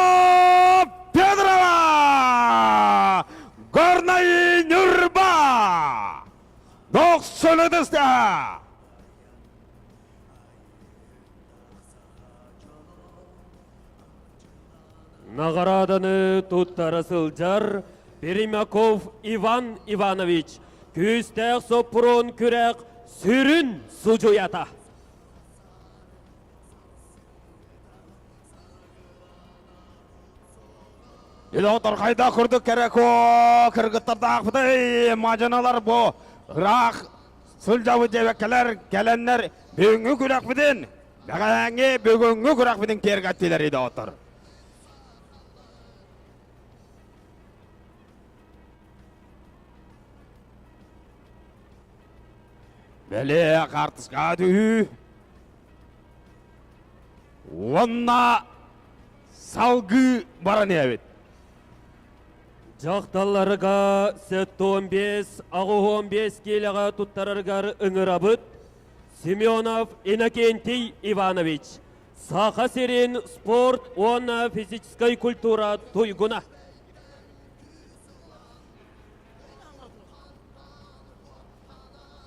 Федорова Горнай Ньурба Дохсунутустаха Наҕарааданы туттара сылдьар Пермяков Иван Иванович күүстээх соппуруон күрэх сүрүн судьуйата. Илотор хайда курдук кэрэко кыргыттардаахпытай мадьаналар бу ыраах сылдьабыт диэбэккэлэр кэлэннэр бүгүҥҥү күрэхпитин Бэҕэһээҥҥи бүгүҥҥү күрэхпитин киэргэттилэр идоотор. Бэлиэ хаартыскаҕа түһүү. Уонна салгыы баран иһэбит. Дьахталларга 75, 85 киилэҕэ туттарарыгар ыҥырабыт Семенов Иннокентий Иванович, Саха сирин спорт уонна физическэй культура туйгуна.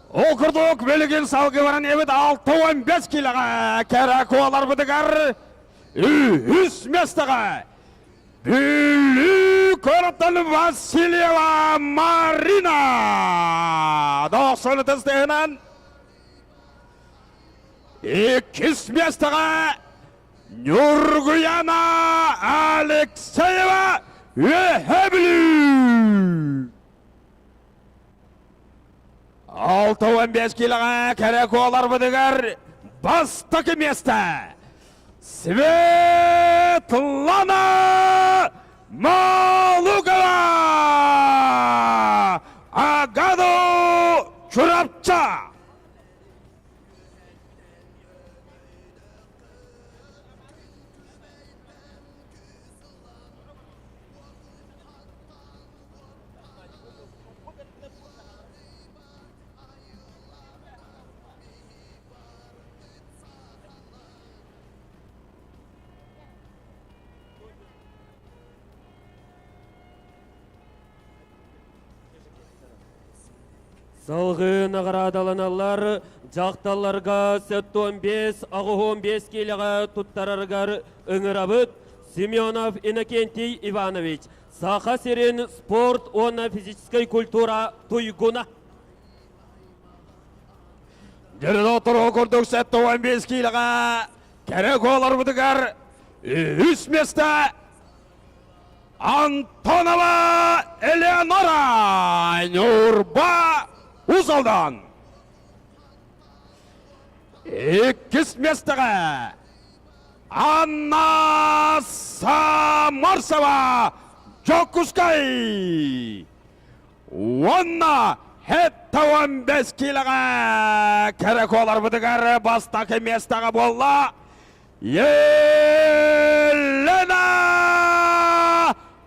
Ол курдук билигин салгыы баран иһэбит 65 киилэҕэ кэрэ куоларбытыгар үһүс миэстэҕэ Бүлүү куораттан Васильева Марина 90 тыһынан иккис миэстэҕэ Ньургуяна Алексеева Үөһээ Бүлүү 65 килоҕа кэрэ куоларбытыгар бастакы миэстэ Светлана Малукова Агаду Чурапча. Салгыы наҕараадаланаллар дьахталларга 75 85 киилэҕэ туттарарыгар ыҥырабыт Семенов Иннокентий Иванович, Саха сирин спорт уонна физическэй культура туйгуна. Дьөрү курдук 75 киилэҕэ кэрэ куоларбытыгар үс миэстэ Антонова Элеонора Ньурба Уус-Алдан. Иккис миэстэҕэ Анна Самарцева Дьокуускай уонна 75 киилэҕэ кэрэ куоларбытыгар бастакы миэстэҕэ буолла Елена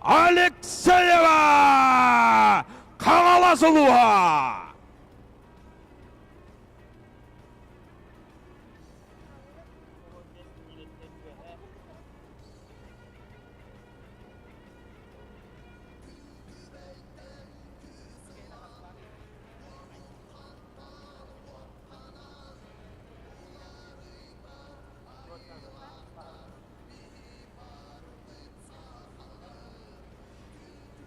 Алексеева Хаҥалас улууһа.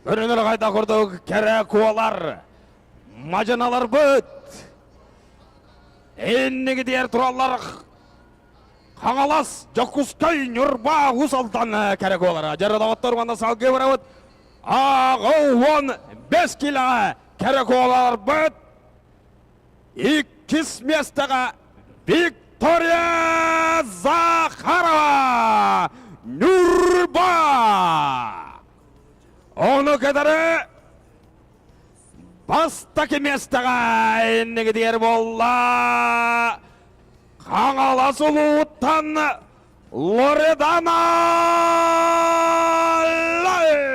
Көрүнэр хайда курдук кэрэ куолар мадьыналарбыт иннигитигэр тураллар Хаҥалас, Дьокуускай, Ньурба, Уус Алдан кэрэ куолара. Дьэ, доҕоттор уонна салгыы барабыт. 85 килэҕэ кэрэ куоларбыт иккис миэстэҕэ Виктория Захарова Ньурба. Ону кытары бастакы миэстэҕэ иннигитигэр буолла Хаҥалас улууттан Лоредана Лайп!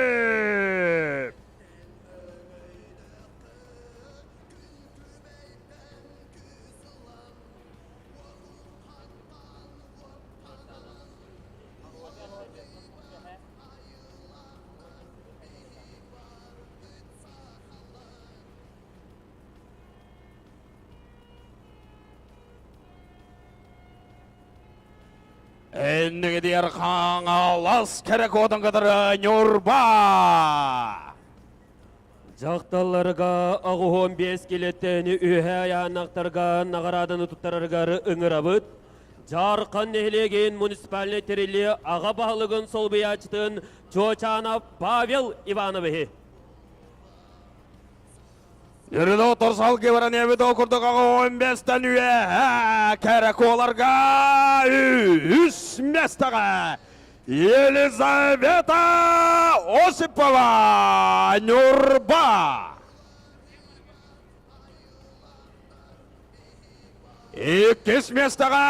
Эннигитигэр Хаҥалас кэрэ куотун кытары Ньурба! Дьахталларга 85 килэттэн үөһэ айааннахтарга наҕарааданы туттарарыгар ыҥырабыт. Дьаархан нэһилиэгин муниципальнай тэриллии аҕа баһылыгын солбуйааччытын Чуочанов Павел Ивановиһы. Үрүлэ торсалгы баран эбит ол курдук 15-тэн үөһэ кэрэ куоларга үс миэстэҕэ Елизавета Осипова Ньурба. Иккис миэстэҕэ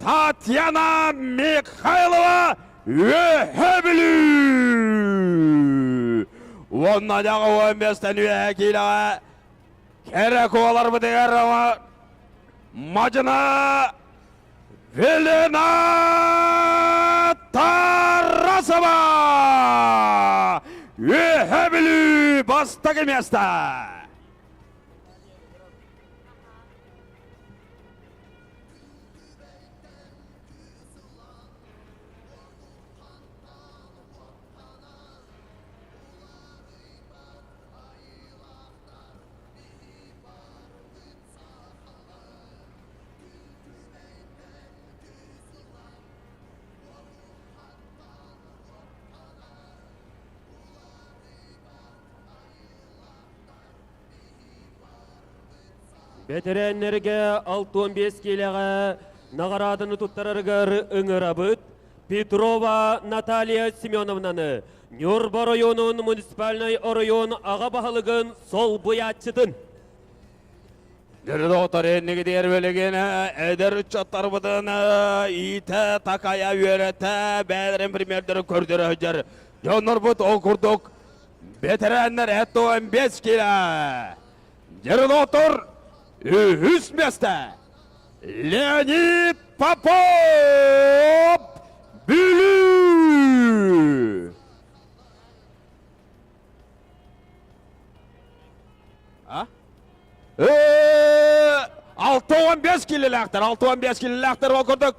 Татьяна Михайлова Үөһэ Бүлүү. Уонна дьаҕа уон миэстэни үөһэ киилэҕэ кэрэ куоларбытыгар Мадьына Велена Тарасова! Үөһэ Бүлүү бастакы миэстэ! Бэтэрээннэргэ 65 киилэҕэ наҕарааданы туттарарыгар ыҥырабыт Петрова Наталья Семеновнаны, Ньурба оройуонун муниципальнай оройуон аҕа баһылыгын солбуйааччытын. Дөрү иннигитигэр билигин эдэр ыччаттарбытын иитэ, такайа, үөрэтэ, бэйэлэрин примердэрин көрдөрө сылдьар дьоннорбут ол курдук бэтэрээннэр эт 15 килэ. Дернотор үһүс миэстэ Леонид Попов Бүлүү. А? 65 килилээхтэр, 65 килилээхтэр ол курдук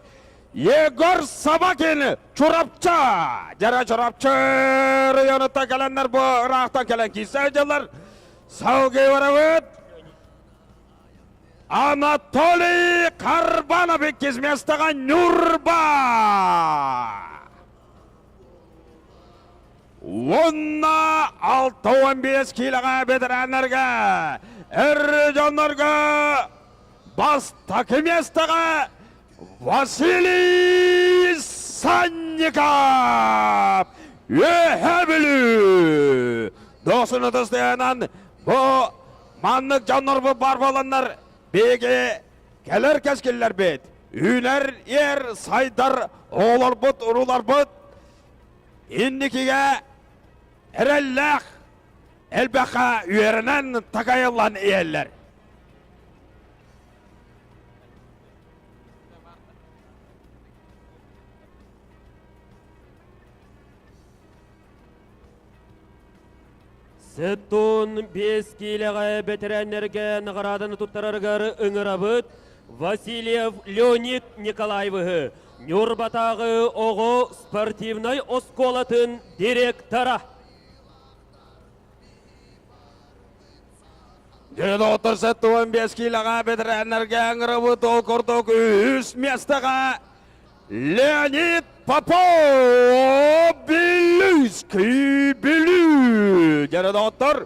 Егор Собакин Чурапчы, дьара Чурапчы районуттан кэлэннэр бу ыраахтан кэлэн киирсэ дьыллар салгыы барабыт. Анатолий Карбанов иккис местоҕа Ньурба. Уонна 65 киилэҕэ ветераннарга, эр дьоннорго бастакы миэстэҕэ Василий Санников! Үөһэ Бүлүү! Дохсун ытыстыынан бу маннык дьоннорбут бар буоланнар биһиги кэлэр кэскиллэрбит, үүнэр иэр сайдар оҕолорбут, урууларбыт инникигэ эрэллээх элбэххэ үөрэнэн такайыллан иһэллэр. Сеттун биэс киилэҕэ бэтэрээннэргэ наҕарааданы туттарарыгар ыҥырабыт Васильев Леонид Николаевыһы, Ньурбатааҕы оҕо спортивнай оскуолатын директора. Дьэ, 75 киилэҕэ бэтэрээннэргэ ыҥырабыт ол курдук үһүс миэстэҕэ Леонид Попов Бүлүүскүй Бүлүү. Дьэ, доҕоттор,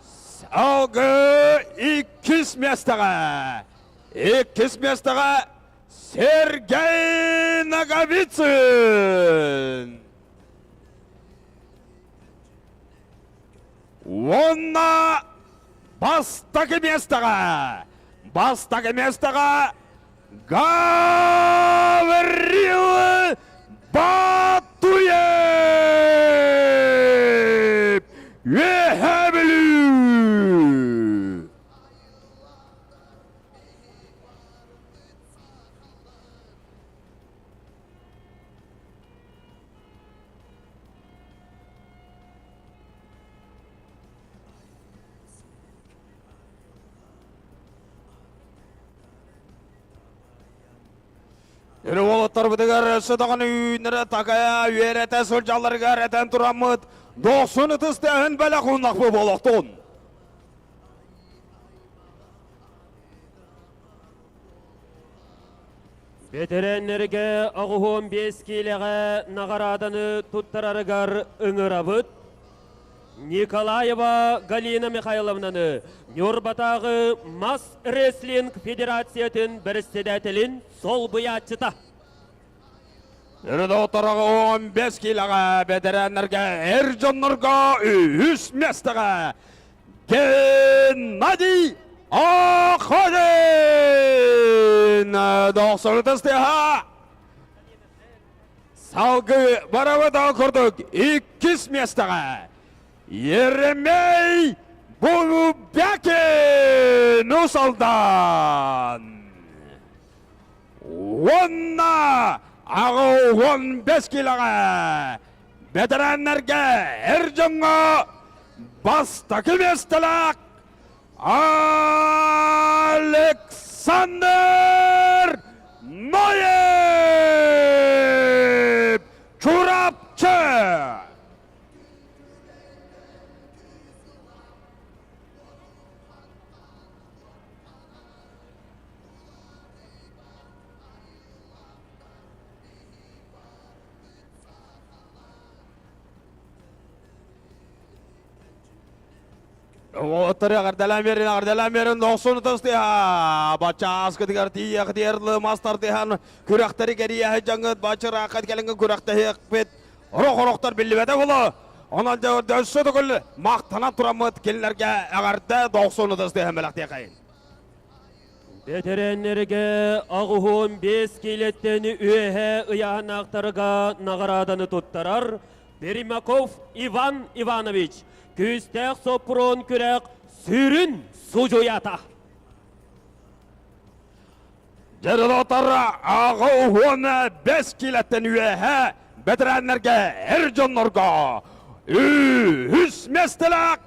салгыы иккис миэстэҕэ иккис миэстэҕэ Сергей Ноговицын. Уонна бастакы миэстэҕэ, бастакы миэстэҕэ Гаврил Батуев! Үөһээ Бүлүү! Өрө уолаттарбытыгар өссө даҕаны үүннэрэ такайа үөрэтэ сылдьалларыгар этэн тураммыт дохсун ытыс тыаһын бэлэх ууннахпы буолуохтун. Бэтэрээннэргэ 85 киилэҕэ наҕарааданы туттарарыгар ыҥырабыт. Николаева Галина Михайловнаны Ньурбатааҕы мас рестлинг федерациятын бэрэссэдээтэлин солбуйааччыта. Өрө доҕотторго 15 киилэҕэ бэтэрээннэргэ эр дьоннорго үһүс миэстэҕэ Геннадий. Охотин! Дохсону тыаһа! Салгыы барабыт ол курдук иккис миэстэҕэ Еремей Булубякин Усалдан! Уонна 85 килоҕа бэтэрээннэргэ эр дьоҥҥо бастакы миэстэлээх Александр Ноев Чурапчы! Уолаттары эҕэрдэлээн биэрин, эҕэрдэлээн биэрин, дохсун ытыстыһа. Баччааскытыгар тиийиэх мастар тыһан күрэхтэри кэрийэһи дьаҥыт бачырааххат кэлиҥҥи күрэхтэһиэхпит. Орох-орохтор биллибэтэ буолу. Онон өссө төгүл махтана тураммыт кинилэргэ эҕэрдэ дохсун ытыстыһан бэлэхтиэхэйин. Бэтэрээннэргэ 85 киилэттэн үөһэ ыйааһыннаахтарга наҕарааданы туттарар Пермяков Иван Иванович, күүстээх соппуруон күрэх сүрүн судьуйата. Дьарылотар 85 киилэттэн үөһэ бэтэрээннэргэ эр дьоннорго үһүс миэстэлээх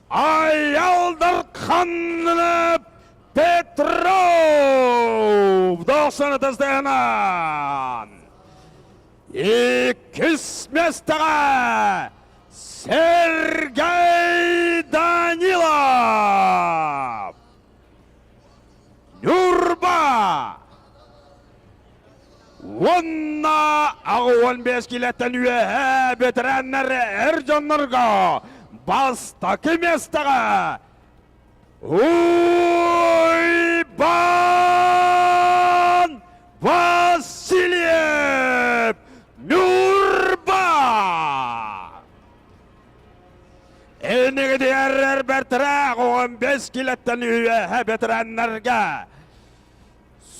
Айалдархан Петров дохсонатастаһынан Иккис миэстэҕэ Сергей Данилов! Ньурба! Уонна 85 килэттэн үөһэ бэтэрээннэр эр дьоннорго бастакы миэстэҕэ Уйбаан Васильев Ньурба! Энигидиэрэр бэртрээх 15 килэттэн үөһэ бэтэрээннэргэ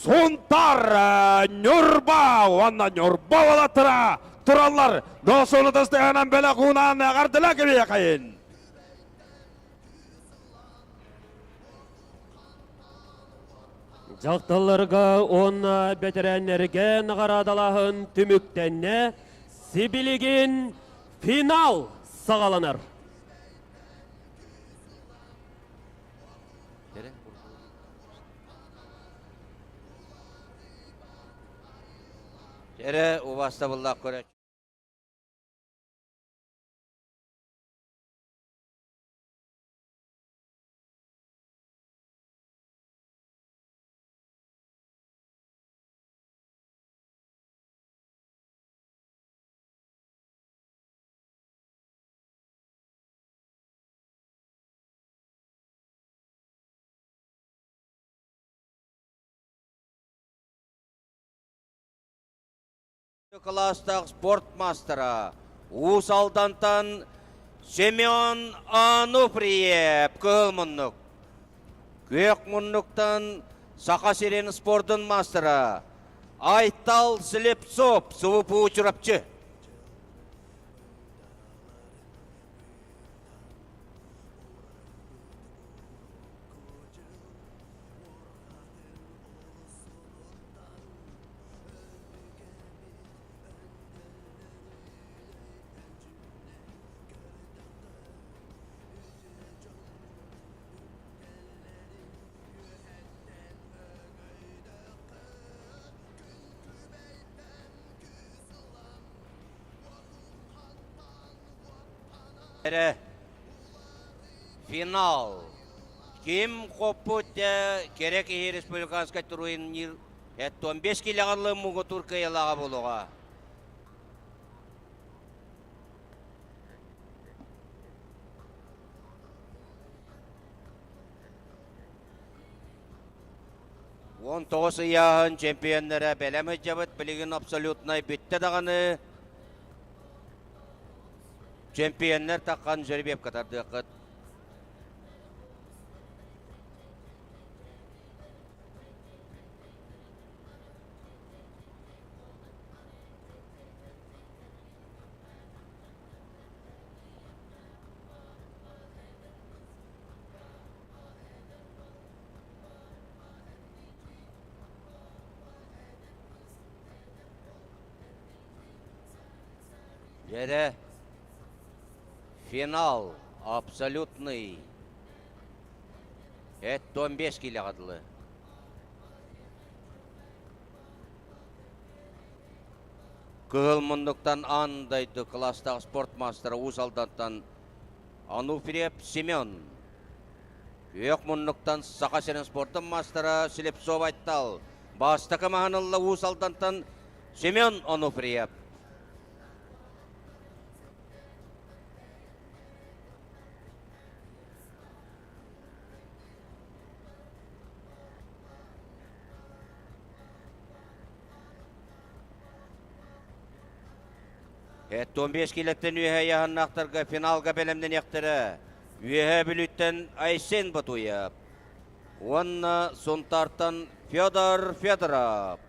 Сунтар, Ньурба уонна Ньурба уолаттара тураллар. Досуну тастыһынан бэлэх уунан эҕэрдэлэ кэбиэхэйин. Дьахталларга уонна бэтэрээннэргэ наҕараадалааһын түмүктэннэ, сибилигин финал саҕаланар. Эрэ убаастабыллаах көрөөччү. Кылаастаах спорт маастара Уус Алдантан Семен Ануфриев кыһыл муннук. Күөх муннуктан Саха сирин спордун маастара Айтал Слепцов СВПУ Чурапчы. Эрэ финал. Ким хоппут кэрэ киһи республиканскай турнир 15 килоҕаллы муҥутуур кыайылааҕа буолуоҕа. 19 ыйааһын чемпионнара бэлэм сылдьабыт. Билигин абсолютнай бүттэ даҕаны. Чемпионнар таххан жеребьевка тардыаххыт. Дьэрэ, финал абсолютный. Эт 15 киилэҕэ дылы. Кыһыл муннуктан аан дойду кылаастаах спорт маастара Уус Алдантан Ануфриев Семен. Күөх муннуктан Саха сирин спордун маастара Слепцов Айтал. Бастакы маһын ылла Уус Алдантан Семен Онуфриев. Эт 15 килэттэн үөһэ яһаннаахтарга финалга бэлэмнэниэхтэрэ. Үөһэ Бүлүүттэн Айсен Батуев уонна Сунтаартан Федор Федоров.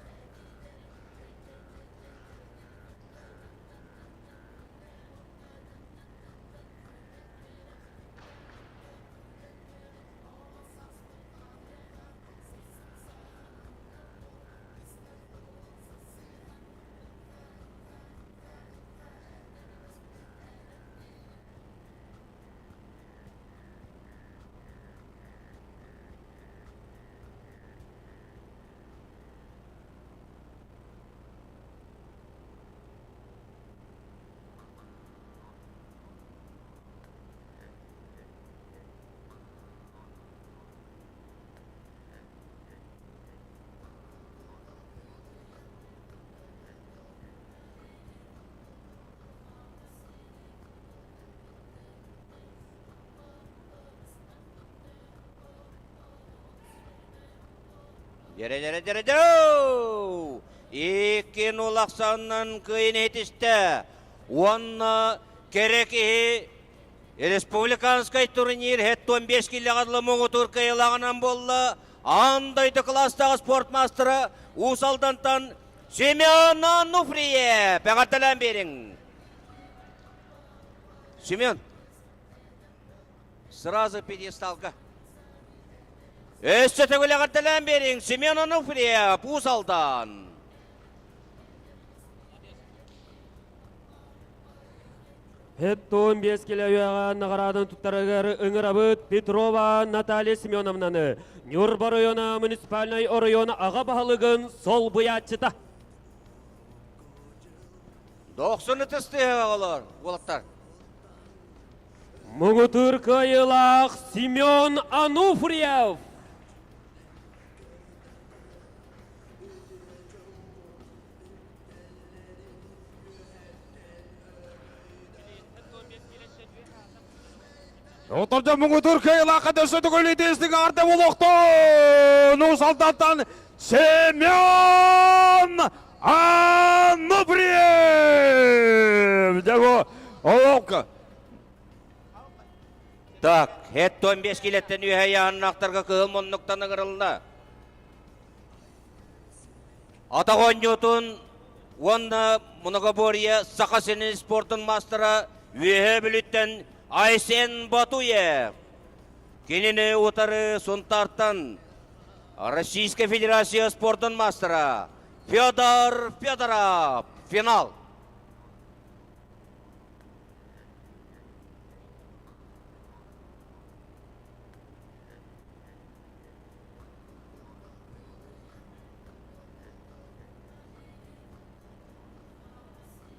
Дьэрэ-дьэрэ-дьэрэ-дьэрэ! Икки нулахсаннан кыйын этистэ. Уонна кэрэ киһи республиканскай турнир 75 килэҕэ дылы муҥутуур кыайыылааҕынан буолла. Аан дойду кылаастаах спорт маастара Уус Алдантан Семен Ануфриев эҕэрдэлээн биэриҥ. Семен, сразу пьедесталга. Өссө төгүл эҕэрдэлээн биэриҥ Семен Ануфриев, Уус Алдан. Хэттон биэс килэ наҕараадан туттарыгар ыҥырабыт Петрова Наталья Семеновнаны, Ньурба оройуона муниципальнай оройуон аҕа баһылыгын солбуйааччыта. Дохсун ытыстыһа оҕолор, уолаттар. Муҥутуур кыайыылаах Семен Ануфриев! Отордо муҥутуур кыайыылаахха дөссө төгүл итиистик аарда олохтон Уус Алдантан Семен Ануфриев! Дьэ бу олох Так, хэт 15 килэттэн үөһэ яһаннаахтарга кыһыл муннуктан ыҥырылла. Атах оонньуутун уонна многоборье Саха сирин спортун маастара Үөһээ Бүлүүттэн Айсен Батуев. Кинини утары Сунтаартан Российская Федерация спортун маастара Федор Федоров. Финал.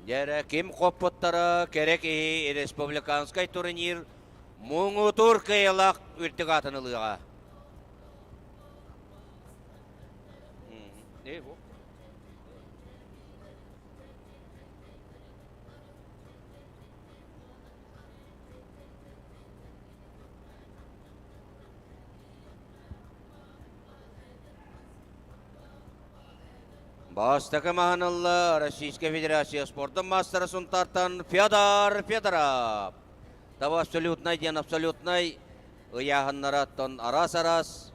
Дьэрэ ким хоппуттара кэрэ киһи республиканскай турнир муҥутуур кыайыылаах үрдүк аатын ылыаҕа. Бастакы маһын ылла Российская Федерация спордун маастара Сунтаартан Федор Федоров. Таба абсолютнай диэн абсолютнай ыйааһыннара оттон араас-араас.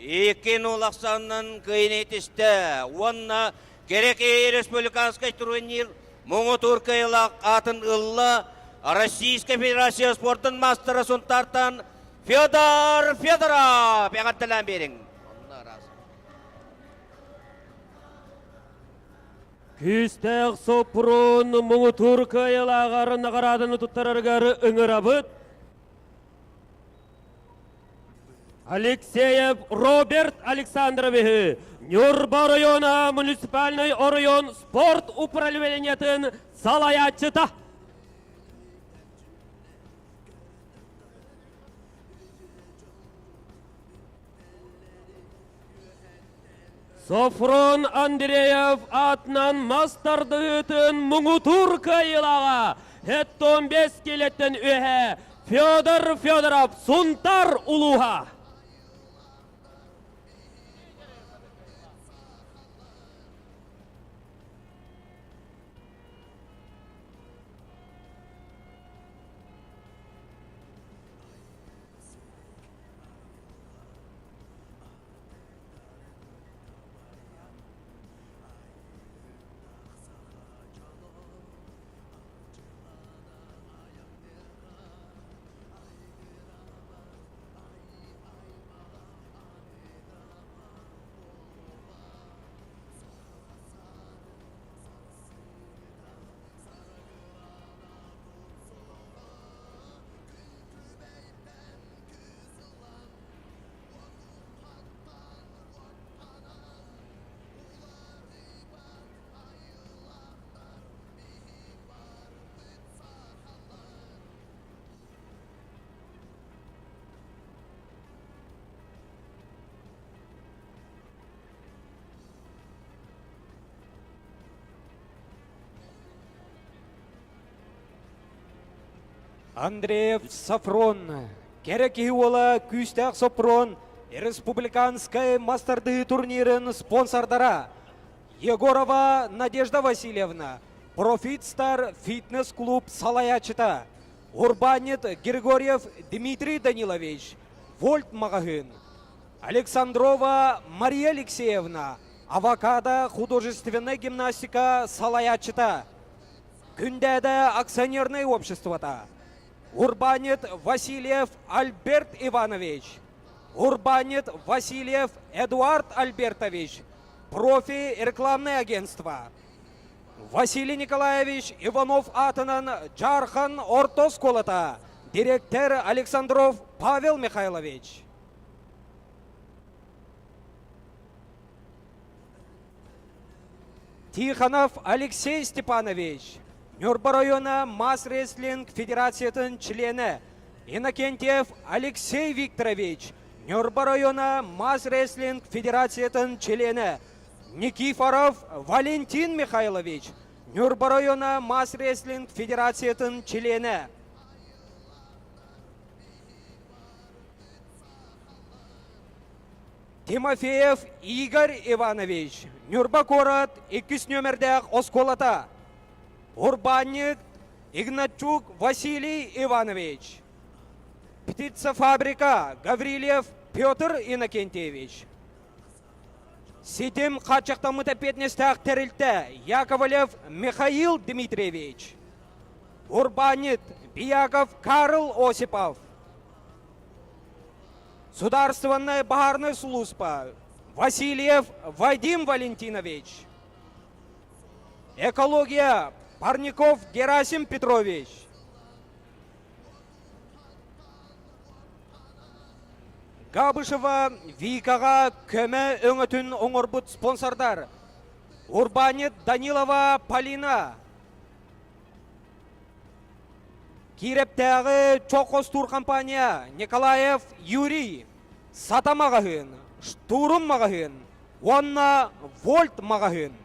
2-0 ахсаанынан кыайыыны итистэ уонна Кэрэкэй республиканскай турнир муҥутуур кыайыылаах аатын ылла Российскай Федерация спордун маастара Сунтаартан Федор Федоров эҕэрдэлээн биэриҥ. Күүстээх Сопрун муҥутуур кыайыылааҕар наҕарааданы туттарарыгар ыҥырабыт. Алексеев Роберт Александровиһы Ньурба оройуона муниципальнай оройуон спорт управлениетын салайааччыта. Софрон Андреев аатынан мас тардыһыытын муҥутуур кыайыылааҕа 75 киилэттэн үөһэ Федор Федоров Сунтар улууһа. Андреев Сафрон, кэрэ киһи уола күүстээх Сопрон республиканскай мастардыы турнирын спонсордара Егорова Надежда Васильевна, Профит Стар фитнес-клуб салайааччыта, урбаанньыт Григорьев Дмитрий Данилович, Вольт маҕаһыын, Александрова Мария Алексеевна, Авокадо художественнай гимнастика салайааччыта, Күндээдэ акционернай обществота, урбаанньыт Васильев Альберт Иванович, урбаанньыт Васильев Эдуард Альбертович, профи рекламное агентство, Василий Николаевич Иванов аатынан Дьаархан орто оскуолата, директор Александров Павел Михайлович. Тихонов Алексей Степанович, Ньурба района мас-рестлинг федерациятын членэ, Иннокентьев Алексей Викторович, Ньурба района мас-рестлинг федерациятын членэ, Никифоров Валентин Михайлович, Ньурба района мас-рестлинг федерациятын членэ. Тимофеев Игорь Иванович, Ньурба куорат иккис нүөмэрдээх оскуолата. Урбаанньык Игнатчук Василий Иванович. Птицефабрика Гаврильев Петр Иннокентьевич. Ситим хааччахтаммыт эппиэтинэстээх тэрилтэ Яковлев Михаил Дмитриевич. Урбаанньыт Бияков Карл Осипов. Судаарыстыбаннай баһаарынай сулууспа Васильев Вадим Валентинович. Экология Парников Герасим Петрович. Габышева Викаҕа көмө өҥөтүн оҥорбут спонсордар Урбаанньыт Данилова Полина, Киирэптээҕи чох хостуур компания Николаев Юрий, Сата маҕаһыын, Штурм маҕаһыын уонна Вольт маҕаһыын.